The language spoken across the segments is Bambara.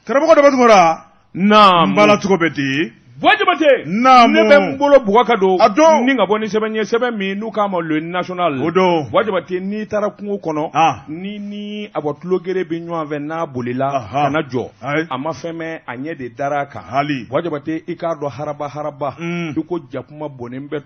Karamɔgɔ Daba Tunkara. Naamu. N bala cogo bɛ di? Buwa Jabate. Naamu. Ne bɛ n bolo bugɔ ka don. A don. Ni ka bɔ ni sɛbɛn ye sɛbɛn min n'u k'a ma le national. O don. Buwa Jabate n'i taara kungo kɔnɔ. Ah. Ni ni a bɔ tulogere bɛ ɲɔgɔn fɛ n'a bolila. Aha. Kana jɔ. Ayi. A ma fɛn mɛn a ɲɛ de dara a kan. Hali. Buwa Jabate i k'a dɔn haraba haraba. Mm. I ko jakuma bɔnnen bɛ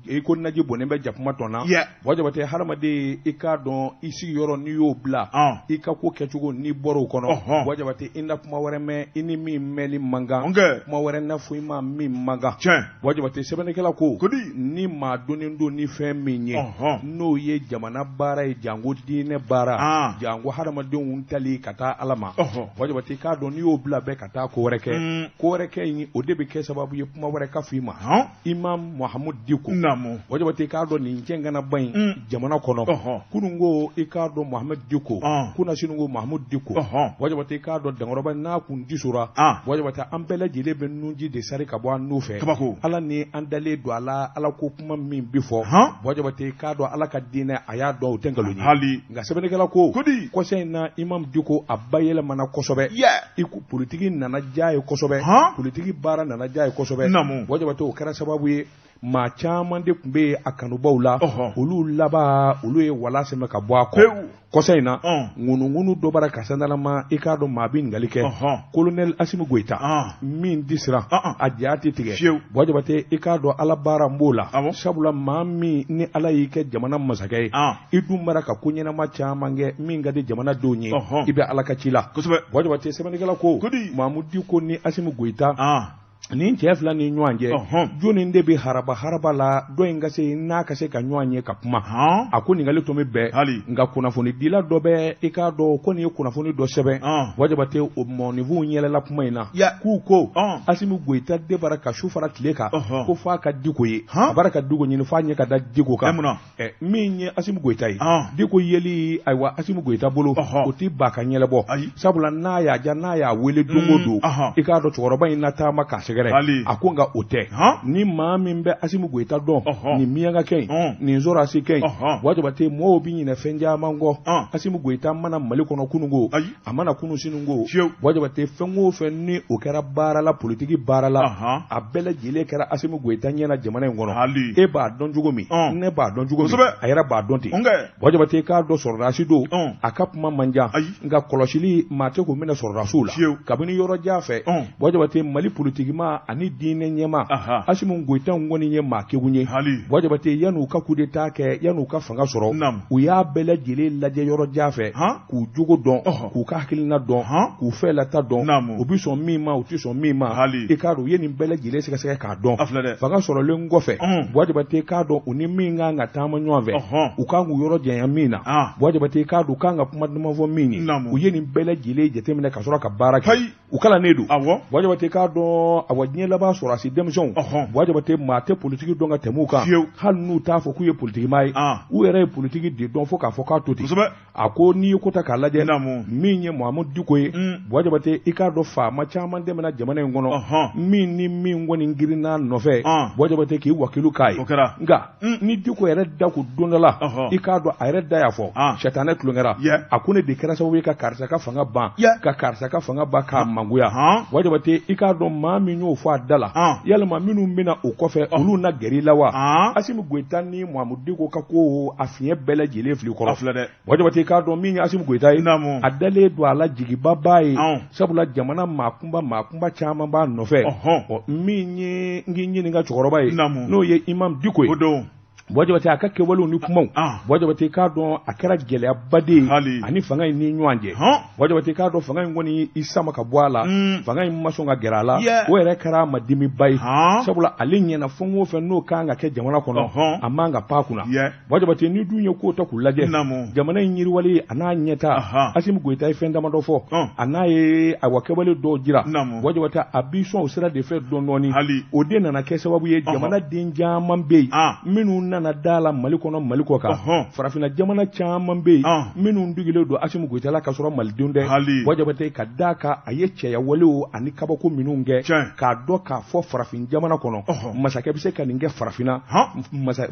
i ko naji bɔnnen bɛ jakuma tɔn na. Yeah. Buwa Jabate hadamaden i k'a dɔn i sigiyɔrɔ n'i y'o bila. Ah. I ka ko kɛcogo n'i bɔra o kɔnɔ. Ɔhɔn. Buwa Jabate i na kuma wɛrɛ mɛn i ni min mɛnli man kan. Ɔnkɛ. Kuma wɛrɛ na fɔ i ma min man kan. Tiɲɛ. Buwa Jabate sɛbɛnnikɛla ko. Kodi. Ni maa donnen don ni fɛn min ye. Ɔhɔn. N'o ye jamana baara ye janko diinɛ baara. Ah. Janko hadamadenw tali ka taa Ala ma. Ɔhɔn. Buwa Jabate i k'a dɔn n'i y'o bila bɛɛ ka taa ko wɛrɛ kɛ. Mm. Ko wɛrɛ kɛ in o de bɛ kɛ sababu ye kuma wɛrɛ ka fɔ i ma. Hɔn. Imam Mahamud Diko. Naamu. Buwa Jabate i k'a dɔn nin cɛganaba in Mm. jamana kɔnɔ. Ɔhɔn. Kunun ko i k'a dɔn Mahamud Diko. Ɔn. Kunasini ko Mahamud Diko. Ɔhɔn. Buwa Jabate i k'a dɔn dankɔrɔba n'a kun disora. Ah. Buwa Jabate an bɛɛ lajɛlen bɛ nunji de sari ka bɔ an nun fɛ. Kabako. Ala ni an dalen don a la Ala ko kuma min bi fɔ. Han. Buwa Jabate i k'a dɔn Ala ka diinɛ a y'a dɔn o tɛ nkalon ye. Hali. Nka sɛbɛnnikɛla ko. Kodi. Kɔsa in na Imam Diko a bayɛlɛmana kosɛbɛ. Yeah. I ko politiki nana diya ye kosɛbɛ. Han. Politiki baara nana diya ye kosɛbɛ. Naamu. Buwa Jabate o kɛra sababu ye maa caman de tun bɛ yen a kanubaw la. Ɔhɔn. Olu laban olu ye wala sɛmɛ ka bɔ a kɔ. Pewu. Kɔsa in na. Ɔn. Ŋunuŋunu dɔ bara ka sandalama i k'a dɔn maa bɛ ɲininkali kɛ. Ɔhɔn. Colonel Asimi Goyita. Ɔn. Min ti siran. Ɔn-ɔn. A ja tɛ tigɛ. Fiyewu. Buwa Jabate i k'a dɔn Ala baara n b'o la. Awɔ. Sabula maa min ni Ala y'i kɛ jamana masakɛ ye. Ɔn. I dun bara ka ko ɲɛnama caman kɛ min ka di jamanadenw ye. Ɔhɔn. I bɛ Ala ka ci la. Kosɛbɛ. Buwa Jabate sɛbɛnnikɛla ko. Kodi. Mahamudu Diko ni Asimi Goyita. Ah. Nin cɛ fila ni ɲɔgɔn cɛ. Ɔhɔn. Jɔnni de bɛ haraba haraba la dɔ in ka se n'a ka se ka ɲɔgɔn ye ka kuma. Hɔn. A ko ɲininkali tun bɛ bɛn. Hali. Nka kunnafonidila dɔ bɛ i k'a dɔn ko nin ye kunnafoni dɔ sɛbɛn. Ɔn. Buwa Jabate o mɔgɔninfinw yɛlɛla kuma in na. Ya. K'u ko. Ɔn. Asimi Goyita de bara ka su fara tile kan. Ɔhɔn. Ko f'a ka Diko ye. Han. A bara ka Diko ɲini f'a ɲɛ ka da Diko kan. Ɛ mun na? Ɛ, min ye Asimi Goyita ye. Ɔn. Diko yeli ayiwa Asimi Goyita bolo. Ɔhɔn. O tɛ ba ka ɲɛnabɔ. Ayi. Sabula n'a y'a diya n'a y'a wele don o Mm, don. ɔhɔn. I k'a dɔn cɛkɔrɔba in na taama k'a sɛgɛrɛ. Hali. A ko nka o tɛ. Han. Ni maa min bɛ Asimi Goyita dɔn. Ɔhɔn. Nin miyankakɛ in. Ɔn. Nin sɔrɔdasikɛ in. Ɔhɔn. Buwa Jabate mɔgɔw bɛ ɲinɛ fɛn caman kɔ. Ɔn. Asimi Goyita mana Mali kɔnɔ kununko. Ayi. A mana kunu siniko. Fiyewu. Buwa Jabate fɛn o fɛn ni o kɛra baara la politiki baara la. Ɔhɔn. A bɛɛ lajɛlen kɛra Asimi Goyita ɲɛna jamana in kɔnɔ. Hali. E b'a dɔn cogo min. Ɔn. Ne b'a dɔn cogo min. Kosɛbɛ. A yɛrɛ b'a dɔn ten. Ɔnkɛ. Buwa Jabate k'a dɔn sɔrɔdasi don. Ɔn. A ka kuma man jan. Ayi. Nka kɔlɔsili maa tɛ k'o minɛ sɔrɔdasiw la. Fiyewu. Kabini yɔrɔ jan fɛ. Ɔn. Buwa Jabate Mali politikima ani diinɛ ɲɛmaa. Aha. Asimi Goyita kɔni ye maa kegun ye. Hali. Buwa Jabate yan'u ka coup d'état kɛ yan'u ka fanga sɔrɔ. Naamu. U y'a bɛɛ lajɛlen lajɛ yɔrɔ jan fɛ. Han. K'u jogo dɔn. Ɔhɔ. K'u ka hakilina dɔn. Han. K'u fɛlata dɔn. Naamu. U bɛ sɔn min ma u tɛ sɔn min ma. Hali. I k'a dɔn u ye nin bɛɛ lajɛlen sɛgɛsɛgɛ k'a dɔn. A filɛ dɛ. Fanga sɔrɔlen kɔfɛ. Ɔn. Buwa Jabate k'a dɔn u ni min kan ka taama ɲɔgɔn fɛ. Ɔhɔn. U kan k'u yɔrɔ janya min na. Ah. Buwa Jabate k'a dɔn u kan ka kuma duman fɔ min ye. Naamu. U ye nin bɛɛ lajɛlen jateminɛ ka sɔrɔ ka baara kɛ. Hayi. U kalannen don. Awɔ. Buwa Jabate k'a dɔn awa diɲɛ laban sɔrɔdasi denmisɛnw. Ɔhɔn. Buwa Jabate maa tɛ politiki dɔn ka tɛmɛ u kan. Fiyewu. Hali n'u t'a fɔ k'u ye politikimaa ye. Ah. U yɛrɛ ye politiki de dɔn fo k'a fɔ k'a to ten. Kosɛbɛ. A ko n'i ye ko ta k'a lajɛ. Naamu. Min ye Mahamudu Diko ye. Mm. Buwa Jabate i k'a dɔn faama caman tɛmɛna jamana in kɔnɔ. Ɔhɔn. Min ni min kɔni girinna nɔfɛ. Ɔn. Buwa Jabate k'i wakilu k'a ye. O kɛra. Nka Mm. ni Diko yɛrɛ da ko don dɔ la. Ɔhɔn. I k'a dɔn a yɛrɛ da y'a fɔ. Ah. Sɛtanɛ tulonkɛra. Yeah. A ko ne de kɛra sababu ye ka karisa ka fanga ban. Yeah. Ka karisa ka fanga ban k'a mangoya. Han. Buwa Jabate i k'a dɔn maa min y'o fɔ a da la. Ah. Yalima minnu bɛna o kɔfɛ olu na gɛrɛ i la wa. Ah. Asimi Goyita ni Mahamudu Diko ka ko a fiɲɛ bɛɛ lajɛlen fili kɔrɔ. A filɛ dɛ. Buwa Jabate i k'a dɔn min ye Asimi Goyita ye. Naamu. A dalen don a la jigibaba ye. Ɔn. Sabula jamana maa kunba maa kunba caman b'a nɔfɛ. Ɔhɔn. Ɔ, min ye n k'i ɲininka cɛkɔrɔba ye. Naamu. N'o ye Imam Diko ye. O don. Buwa Jabate a ka kɛwalew ni kumaw. Ah. Buwa Jabate k'a dɔn a kɛra gɛlɛyaba de ye. Hali. Ani fanga in ni ɲɔgɔn cɛ. Hɔn. Buwa Jabate k'a dɔn fanga in kɔni i sama ka bɔ a la. Mm. Fanga in ma sɔn ka gɛrɛ a la. Yeah. O yɛrɛ kɛra a ma dimiba ye. Han. Sabula ale ɲɛna fɛn o fɛn n'o kan ka kɛ jamana kɔnɔ. Ɔhɔn. A man ka pan a kunna. Yeah. Buwa Jabate ni dun ye ko ta k'u lajɛ. Naamu. Jamana in yiriwali a n'a ɲɛta. Ahan. Asimi Goyita ye fɛn damadɔ fɔ. Ɔn. A n'a ye ayiwa kɛwale dɔw jira. Naamu. Buwa Jabate a b'i sɔn o sira de fɛ dɔɔni dɔɔni. Hali. O de nana kɛ sababu ye Ɔhɔn. jamana den caman bɛ yen. Ah. Minnu nana da la Mali kɔnɔ Mali kɔ kan farafinna jamana caman bɛ yen minnu degelen don Asimi Goyita la ka sɔrɔ malidenw tɛ Buwa Jabate ka d'a kan a ye cɛya walew ani kabako minnu kɛ k'a dɔn k'a fɔ farafin jamana kɔnɔ masakɛ bɛ se ka nin kɛ farafinna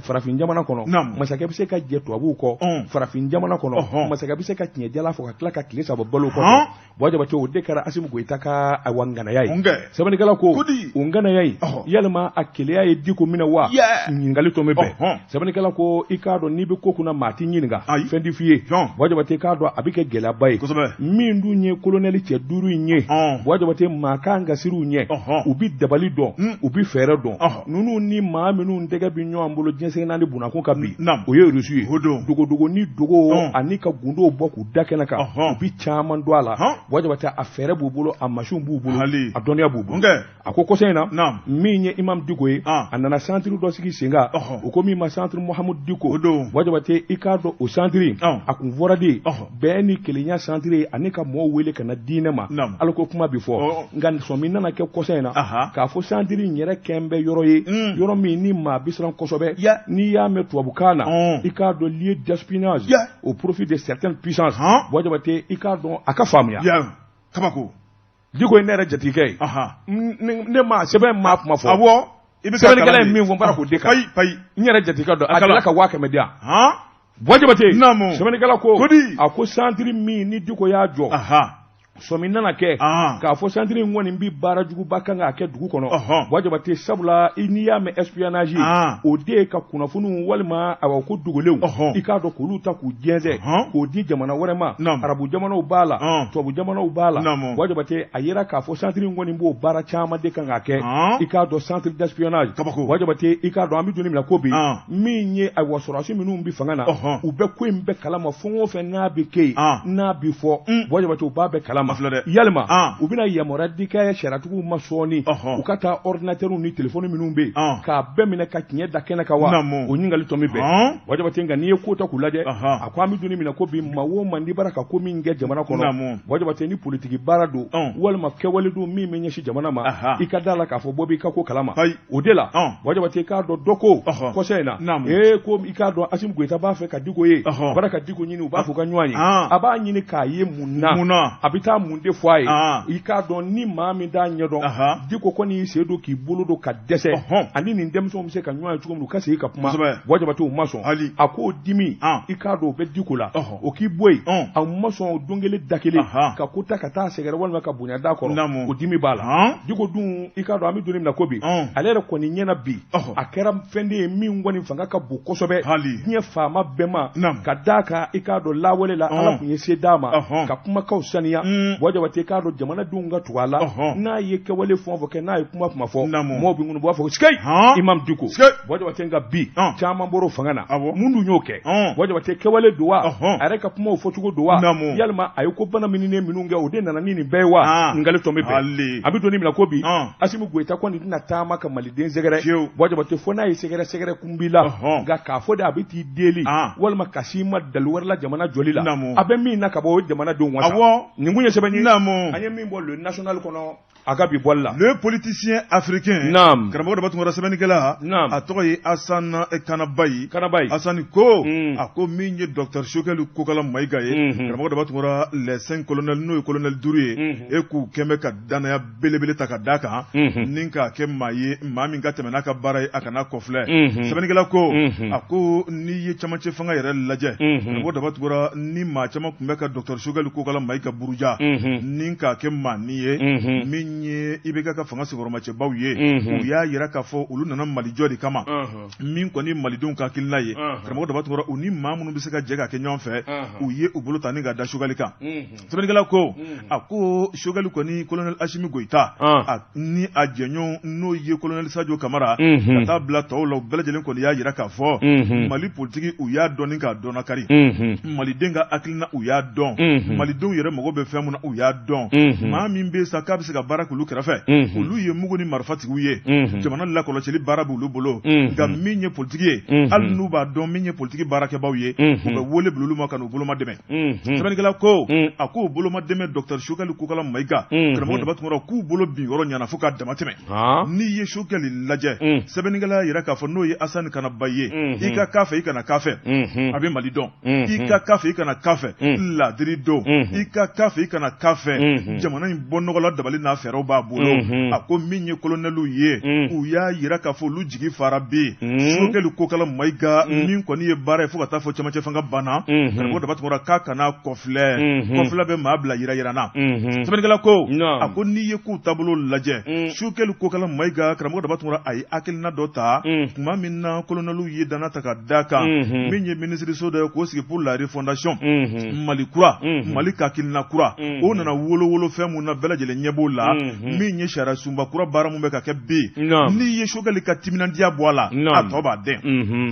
farafin jamana kɔnɔ masakɛ bɛ se ka jɛ tubabuw kɔ farafin jamana kɔnɔ masakɛ bɛ se ka tiɲɛ jala fɔ ka tila ka tile saba balo kɔ Buwa Jabate o de kɛra Asimi Goyita ka awa ŋanaya ye sɛbɛnnikɛla ko o ŋanaya in yalima a keleya ye Diko minɛ wa ɲininkali tɔ bɛ bɛn sɛbɛnnikɛla ko i k'a dɔn n'i bɛ ko kunna maa t'i ɲininka fɛn tɛ f'i ye Buwa Jabate k'a dɔn a bɛ kɛ gɛlɛyaba ye min dun ye kolonɛli cɛ duuru in ye Buwa Jabate maa kan ka siran u ɲɛ u bɛ dabali dɔn u bɛ fɛɛrɛ dɔn ninnu ni maa minnu tɛgɛ bɛ ɲɔgɔn bolo diɲɛ seleke naani bunakun kan bi o ye Rusi ye dogodogo ni dogo ani ka gundow bɔ k'u da kɛnɛ kan u bɛ caman dɔn a la Buwa Jabate a fɛɛrɛ b'u bolo a masinw b'u bolo a dɔnniya b'u bolo a ko kɔsa in na min ye Imam Diko ye a nana santiri dɔ sigi sen kan u ko min ma santiri Muhamudu Diko Buwa Jabate i k'a dɔn o santiri a kun fɔra de bɛn ni kelenya santiri ani ka mɔɔw wele ka na diinɛ ma ala ko kuma bɛ fɔ nka sɔmi nana kɛ kɔsa in na k'a fɔ santiri in yɛrɛ kɛn bɛ yɔrɔ ye yɔrɔ min ni maa bɛ siran kosɛbɛ n'i y'a mɛn tubabukan na i k'a dɔn lieu d'espionnage au profit de certaines puissances Buwa Jabate i k'a dɔn a ka faamuya kabako Diko ye ne yɛrɛ jatigikɛ ye ne ma sɛbɛn maa kuma fɔ awɔ i bɛ sɛbɛnnikɛla ye min fɔ n bɔra k'o de kan payi n yɛrɛ jatigikɛ don a delila ka 100 000 di yan Buwa Jabate sɛbɛnnikɛla ko a ko santiri min ni Diko y'a jɔ sɔmi nana kɛ k'a fɔ santiri in kɔni bɛ baara juguba kan k'a kɛ dugu kɔnɔ Buwa Jabate sabula n'i y'a mɛn espionnage o de ye ka kunnafoniw walima awa ko dogolenw i k'a dɔn k'olu ta k'u jɛnsɛn k'o di jamana wɛrɛ ma arabu jamanaw b'a la tubabu jamanaw b'a la Buwa Jabate a yira k'a fɔ santiri in kɔni b'o baara caman de kan k'a kɛ i k'a dɔn centre d'espionnage Buwa Jabate i k'a dɔn an bɛ don min na ko bi min ye ayiwa sɔrɔdasi minnu bɛ fanga na u bɛ ko in bɛɛ kalama fɛn o fɛn n'a bɛ kɛ yen n'a bɛ fɔ Buwa Jabate u b'a bɛɛ kalama yalima u bɛna yamaruya di kɛ sariyatigiw ma sɔɔni u ka taa ordinateur ni téléphone minnu bɛ yen k'a bɛɛ minɛ ka tiɲɛ da kɛnɛ kan wa o ɲininkali tɔ bɛ bɛn Buwa Jabate nka n'i ye ko ta k'u lajɛ a ko an bɛ don min na ko bi maa o maa n'i bara ka ko min kɛ jamana kɔnɔ Buwa Jabate ni politiki baara don walima kɛwale don min bɛ ɲɛsin jamana ma i ka da la k'a fɔ bɔ b'i ka ko kalama o de la Buwa Jabate k'a dɔn dɔ ko kɔsa in na ee ko i k'a dɔn Asimi Goyita b'a fɛ ka Diko ye bara ka Diko ɲini u b'a fɔ ka ɲɔgɔn ye a b'a ɲini k'a ye mun na a bɛ taa mun de fɔ a ye i k'a dɔn ni maa min t'a ɲɛdɔn Diko kɔni y'i sen don k'i bolo don ka dɛsɛ ani nin denmisɛnw bɛ se ka ɲɔgɔn ye cogo min u ka segin ka kuma Buwa Jabate u ma sɔn a k'o dimi i k'a dɔn o bɛ Diko la o k'i bɔ yen a ma sɔn don kelen da kelen ka ko ta ka taa sɛgɛrɛ walima ka bonya d'a kɔrɔ o dimi b'a la Diko dun i k'a dɔn an bɛ don min na ko bi ale yɛrɛ kɔni ɲɛna bi a kɛra fɛn de ye min kɔni fanga ka bon kosɛbɛ diɲɛ faama bɛɛ ma ka d'a kan i k'a dɔn lawale la Ala tun ye se d'a ma ka kumakanw saniya Buwa Jabate i k'a dɔn jamanadenw ka tugu a la n'a ye kɛwale fɛn o fɛn kɛ n'a ye kuma kuma fɔ mɔgɔw bɛ ŋunu b'a fɔ sikeyi Imam Diko Buwa Jabate nka bi caman bɔr'o fanga na mun dun y'o kɛ Buwa Jabate kɛwale don wa a yɛrɛ ka kumaw fɔcogo don wa yalima a ye ko bana mininen minnu kɛ o de nana ni nin bɛɛ ye wa ɲininkali tɔ bɛ bɛn a bɛ don min na ko bi Asimi Goyita kɔni tɛna taama ka maliden sɛgɛrɛ Buwa Jabate fo n'a ye sɛgɛrɛ sɛgɛrɛ kun b'i la nka k'a fɔ de a bɛ t'i deli walima ka s'i ma dalu wɛrɛ la jamana jɔli la a bɛ min na ka bɔ o jamanadenw wasa nin kun ye sɛbɛn ye an ye min bɔ Le National kɔnɔ a ka bi bɔli la le politicien africain naam karamɔgɔ Daba Tunkara sɛbɛnnikɛla naam a tɔgɔ ye Asan Kanabayi Kanabayi Asani ko a ko min ye docteur Choguel Kokala Mayiga ye karamɔgɔ Daba Tunkara les cinq colonels n'o ye colonel duuru ye e k'u kɛn bɛ ka danaya belebele ta ka d'a kan ni k'a kɛ maa ye maa min ka tɛmɛ n'a ka baara ye a kana kɔfilɛ sɛbɛnnikɛla ko a ko n'i ye camancɛ fanga yɛrɛ lajɛ karamɔgɔ Daba Tunkara ni maa caman tun bɛ ka docteur Choguel Kokala Mayiga buruja ni k'a kɛ maani ye min ye IBK ka fanga senkɔrɔmacɛbaw ye u y'a jira k'a fɔ olu nana malijɔ de kama min kɔni malidenw ka hakilina ye karamɔgɔ Daba Tunkara u ni maa minnu bɛ se ka jɛ ka kɛ ɲɔgɔn fɛ u ye u bolo ta ni ka da Choguel kan sɛbɛnnikɛla ko a ko Choguel kɔni colonel Asimi Goyita ni a jɛɲɔgɔn n'o ye colonel Sajo Kamara ka taa bila tɔw la u bɛɛ lajɛlen kɔni y'a jira k'a fɔ Mali politiki u y'a dɔn ni k'a dɔnnakari maliden ka hakilina u y'a dɔn malidenw yɛrɛ mago bɛ fɛn min na u y'a dɔn maa min bɛ sa k'a bɛ se ka baara baara k'olu kɛrɛfɛ, olu ye mugu ni marifatigiw ye, jamana lakɔlɔsili baara b'olu bolo. Nka min ye politiki ye, hali n'u b'a dɔn min ye politiki baarakɛbaw ye, u bɛ wele bila olu ma ka n'u boloma dɛmɛ. Sɛbɛnnikɛla ko a k'o boloma dɛmɛ docteur Choguel Kokala Mayiga, karamɔgɔ Daba Tunkara, k'u bolo bin yɔrɔ ɲɛna fo k'a dama tɛmɛ. N'i ye Choguel lajɛ, sɛbɛnnikɛla y'a jira k'a fɔ n'o ye Asani Kanaba ye, i ka k'a fɛ i kana k'a fɛ, a bɛ Mali dɔn. I ka k'a fɛ i kana k'a fɛ, laadiri don. I ka k'a fɛ i kana k'a fɛ, jamana in bɔ nɔgɔ la dabali n'a fɛɛrɛw b'a bolo. A ko min ye kolonɛliw ye, u y'a jira k'a fɔ olu jigi fara bi Choguel Kokala Mayiga, min kɔni ye baara ye fo ka taa fɔ cɛmancɛ fanga banna. Karamɔgɔ Daba Tunkara k'a kana kɔfilɛ, kɔfilɛ bɛ maa bila yira yira na. Sɛbɛnnikɛla ko a ko n'i ye k'u taabolo lajɛ, Choguel Kokala Mayiga, karamɔgɔ Daba Tunkara, a ye hakilina dɔ ta tuma min na kolonɛliw ye danna ta ka da kan min ye minisiriso dɔ ye k'o sigi pour la refondation, Mali kura, Mali ka hakilina kura. O nana wolo fɛn mun na, bɛɛ lajɛlen ɲɛ b'o la. Min ye sariya sunba kura baara mun bɛ ka kɛ bi, n'i ye Choguel ka timinandiya bɔ a la, a tɔ b'a dɛn.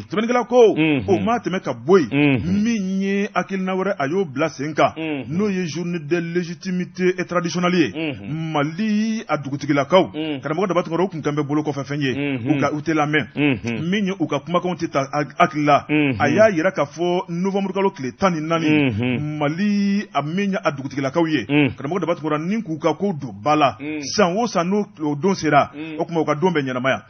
Sɛbɛnnikɛla ko o ma tɛmɛ ka bɔ yen, min ye hakilina wɛrɛ, a y'o bila sen kan, n'o ye journée de légitimité et traditionnelle ye. Mali a dugutigilakaw, karamɔgɔ Daba Tunkara, o tun kan bɛ bolo kɔfɛ fɛn ye, u ka u tɛ lamɛn, min ye u ka kumakanw tɛ ta hakili la. A y'a jira k'a fɔ novembre kalo tile 14, Mali a min ye a dugutigilakaw ye, karamɔgɔ Daba Tunkara, ni k'u ka ko don ba la, san o san n'o don sera, o tuma u ka don bɛ ɲɛnamaya.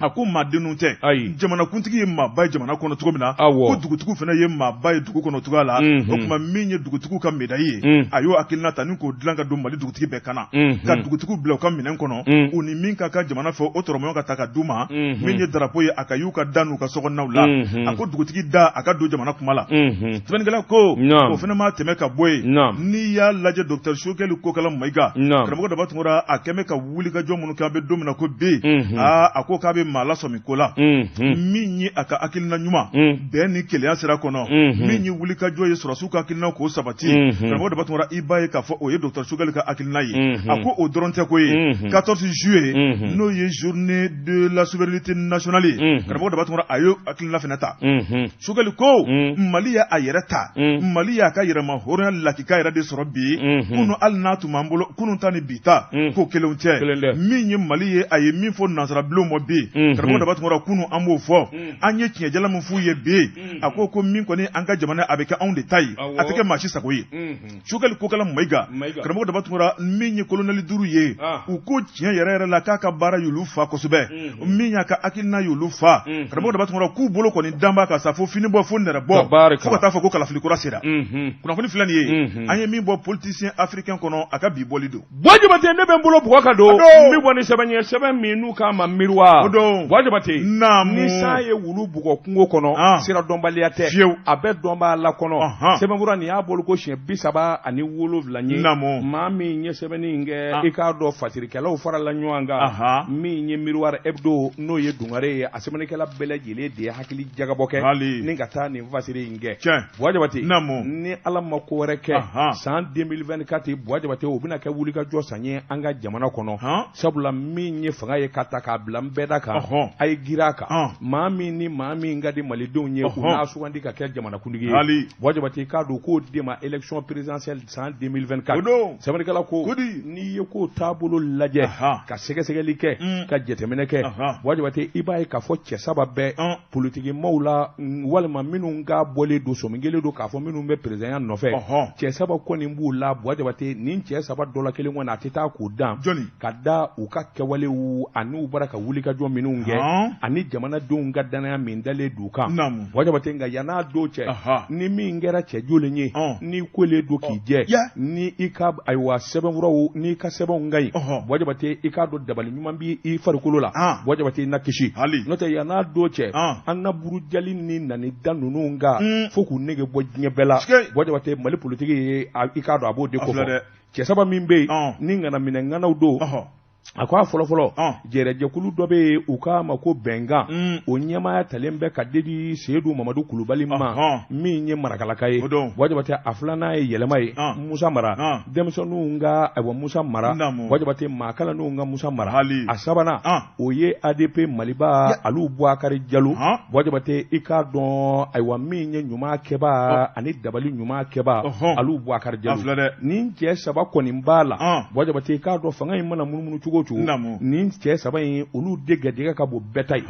A ko maadenw tɛ, jamanakuntigi ye maaba ye jamana kɔnɔ cogo min na, ko dugutigiw fana ye maaba ye dugu kɔnɔ cogoya la. O tuma min ye dugutigiw ka médaille ye, a y'o hakilina ta ni k'o dilan ka don Mali dugutigi bɛɛ kan na, ka dugutigiw bila u ka minɛn kɔnɔ, u ni min ka kan jamana fɛ, o tɔrɔmɔɲɔ ka ta ka d'u ma. Min ye drapeau ye, a ka y'u ka da n'u ka sokɔnɔnaw la. A ko dugutigi da a ka don jamana kuma la. Sɛbɛnnikɛla ko o fana ma tɛmɛ ka bɔ yen, n'i y'a lajɛ docteur Choguel Kokala Mayiga, karamɔgɔ Daba Tunkara, a kɛmɛ ka wulikajɔ minnu kɛ, an bɛ don min na ko bi, aa, a ko k'a bɛ maa lasɔmi ko la. Min ye a ka hakilina ɲuman, bɛn ni kelenya sira kɔnɔ, min ye wulikajɔ ye sɔrɔdasiw ka hakilina k'o sabati, karamɔgɔ Daba Tunkara, i b'a ye k'a fɔ o ye docteur Choguel ka hakilina ye. A ko o dɔrɔn tɛ ko ye, 14 juillet, n'o ye journée de la souveraineté nationale ye, karamɔgɔ Daba Tunkara, a y'o hakilina fana ta. Choguel ko Mali y'a yɛrɛ ta, Mali y'a ka yɛrɛma hɔrɔnya lakika yɛrɛ de sɔrɔ bi. Kunun, hali n'a tun b'an bolo, kunun ta ni bi ta ko kelenw tɛ. Min ye Mali ye, a ye min fɔ nansarabilenw ma bi, karamɔgɔ Daba Tunkara, kunun an b'o fɔ, an ye tiɲɛjala min f'u ye bi. A ko min kɔni an ka jamana, a bɛ kɛ anw de ta ye, a tɛ kɛ maa si sago ye. Choguel Kokala Mayiga, karamɔgɔ Daba Tunkara, min ye kolonɛli duuru ye, u ko tiɲɛ yɛrɛ yɛrɛ la k'a ka baara y'olu fa kosɛbɛ, min y'a ka hakilina y'olu fa. Karamɔgɔ Daba Tunkara, k'u bolo kɔni danba ka sa fo fini bɔ fo nɛrɛ bɔ, fo ka taa fɔ ko kalafili kura sera. Kunnafoni filɛ nin ye, an ye min bɔ Politicien africain kɔnɔ, a ka bi bɔli don. Buwa Jabate, ne bɛ n bolo bugɔ ka don n bɛ bɔ ni sɛbɛn ye, sɛbɛn min n'u k'a ma Miroir. O don. Buwa Jabate, naamu, ni san ye wulu bugɔ kungo kɔnɔ, sira dɔnbaliya tɛ fiyewu, a bɛ dɔnbaa la kɔnɔ. Sɛbɛnfura nin y'a bolo ko siɲɛ 37 ye. Naamu. Maa min ye sɛbɛnni in kɛ, i k'a dɔn fasirikɛlaw farala ɲɔgɔn kan. Min ye Miroir Hebdo, n'o ye Dungare ye, a sɛbɛnnikɛla bɛɛ lajɛlen de ye hakili jagabɔ kɛ ni ka taa nin fasiri in kɛ. Buwa Jabate, ni Ala ma ko wɛrɛ kɛ, san 2024, Buwa Jabate, o bɛna kɛ wulikajɔ san ye an ka jamana kɔnɔ, sabula min ye fanga ye ka ta k'a bila n bɛɛ da kan, a ye girin a kan. Maa min ni maa min ka di malidenw ye, u n'a sugandi ka kɛ jamanakuntigi ye, Buwa Jabate, i k'a dɔn k'o de ma élection présidentielle san 2024. Sɛbɛnnikɛla ko n'i ye ko taabolo lajɛ, ka sɛgɛsɛgɛli kɛ, ka jateminɛ kɛ, Buwa Jabate, i b'a ye k'a fɔ cɛ saba bɛɛ politikimaw la, walima minnu ka bɔlen don, sɔmi kelen don k'a fɔ minnu bɛ perezidanya nɔfɛ, cɛ saba kɔni b'u la. Buwa Jabate, nin cɛ saba dɔ la kelen kɔni, a tɛ taa k'u dan, ka da u ka kɛwalew ani u bɔra ka wulikajɔ minnu kɛ ani jamanadenw ka danaya min dalen d'u kan. Buwa Jabate, nka yann'a don cɛ, ni min kɛra cɛ jolen ye, n'i kolen don k'i jɛ, ni i ka ayiwa sɛbɛnfuraw, n'i ka sɛbɛnw ka ɲi, Buwa Jabate, i k'a dɔn dabali ɲuman b'i farikolo la, Buwa Jabate, i na kisi. N'o tɛ, yann'a don cɛ, an na burujali ni nani da ninnu kan fo k'u nege bɔ diɲɛ bɛɛ la. Buwa Jabate, Mali politiki ye, i k'a dɔn a b'o de ko fɔ. Cɛ saba min bɛ yen ni ŋanaminɛ ŋanaw don. A ko a fɔlɔfɔlɔ, jɛrɛjɛkulu dɔ bɛ yen, u k'a ma ko Bɛnkan. O ɲɛmaaya talen bɛ ka di Seyidu Mamadu Kulubali ma, min ye Marakalaka ye. Buwa Jabate, a filanan ye Yɛlɛma ye, Musa Mara, denmisɛnninw ka, ayiwa, Musa Mara, Buwa Jabate, maa kalannenw ka Musa Mara. A sabanan, o ye ADP Maliba, Alu Bubakari Jalo. Buwa Jabate, i k'a dɔn, ayiwa, min ye ɲuman kɛbaa ani dabali ɲuman kɛbaa, Alu Bubakari Jalo. Nin cɛ saba kɔni b'a la. Buwa Jabate, i k'a dɔn, fanga in mana munumunu cogo o cogo, nin cɛ saba in, olu de garijɛgɛ ka bon bɛɛ ta ye.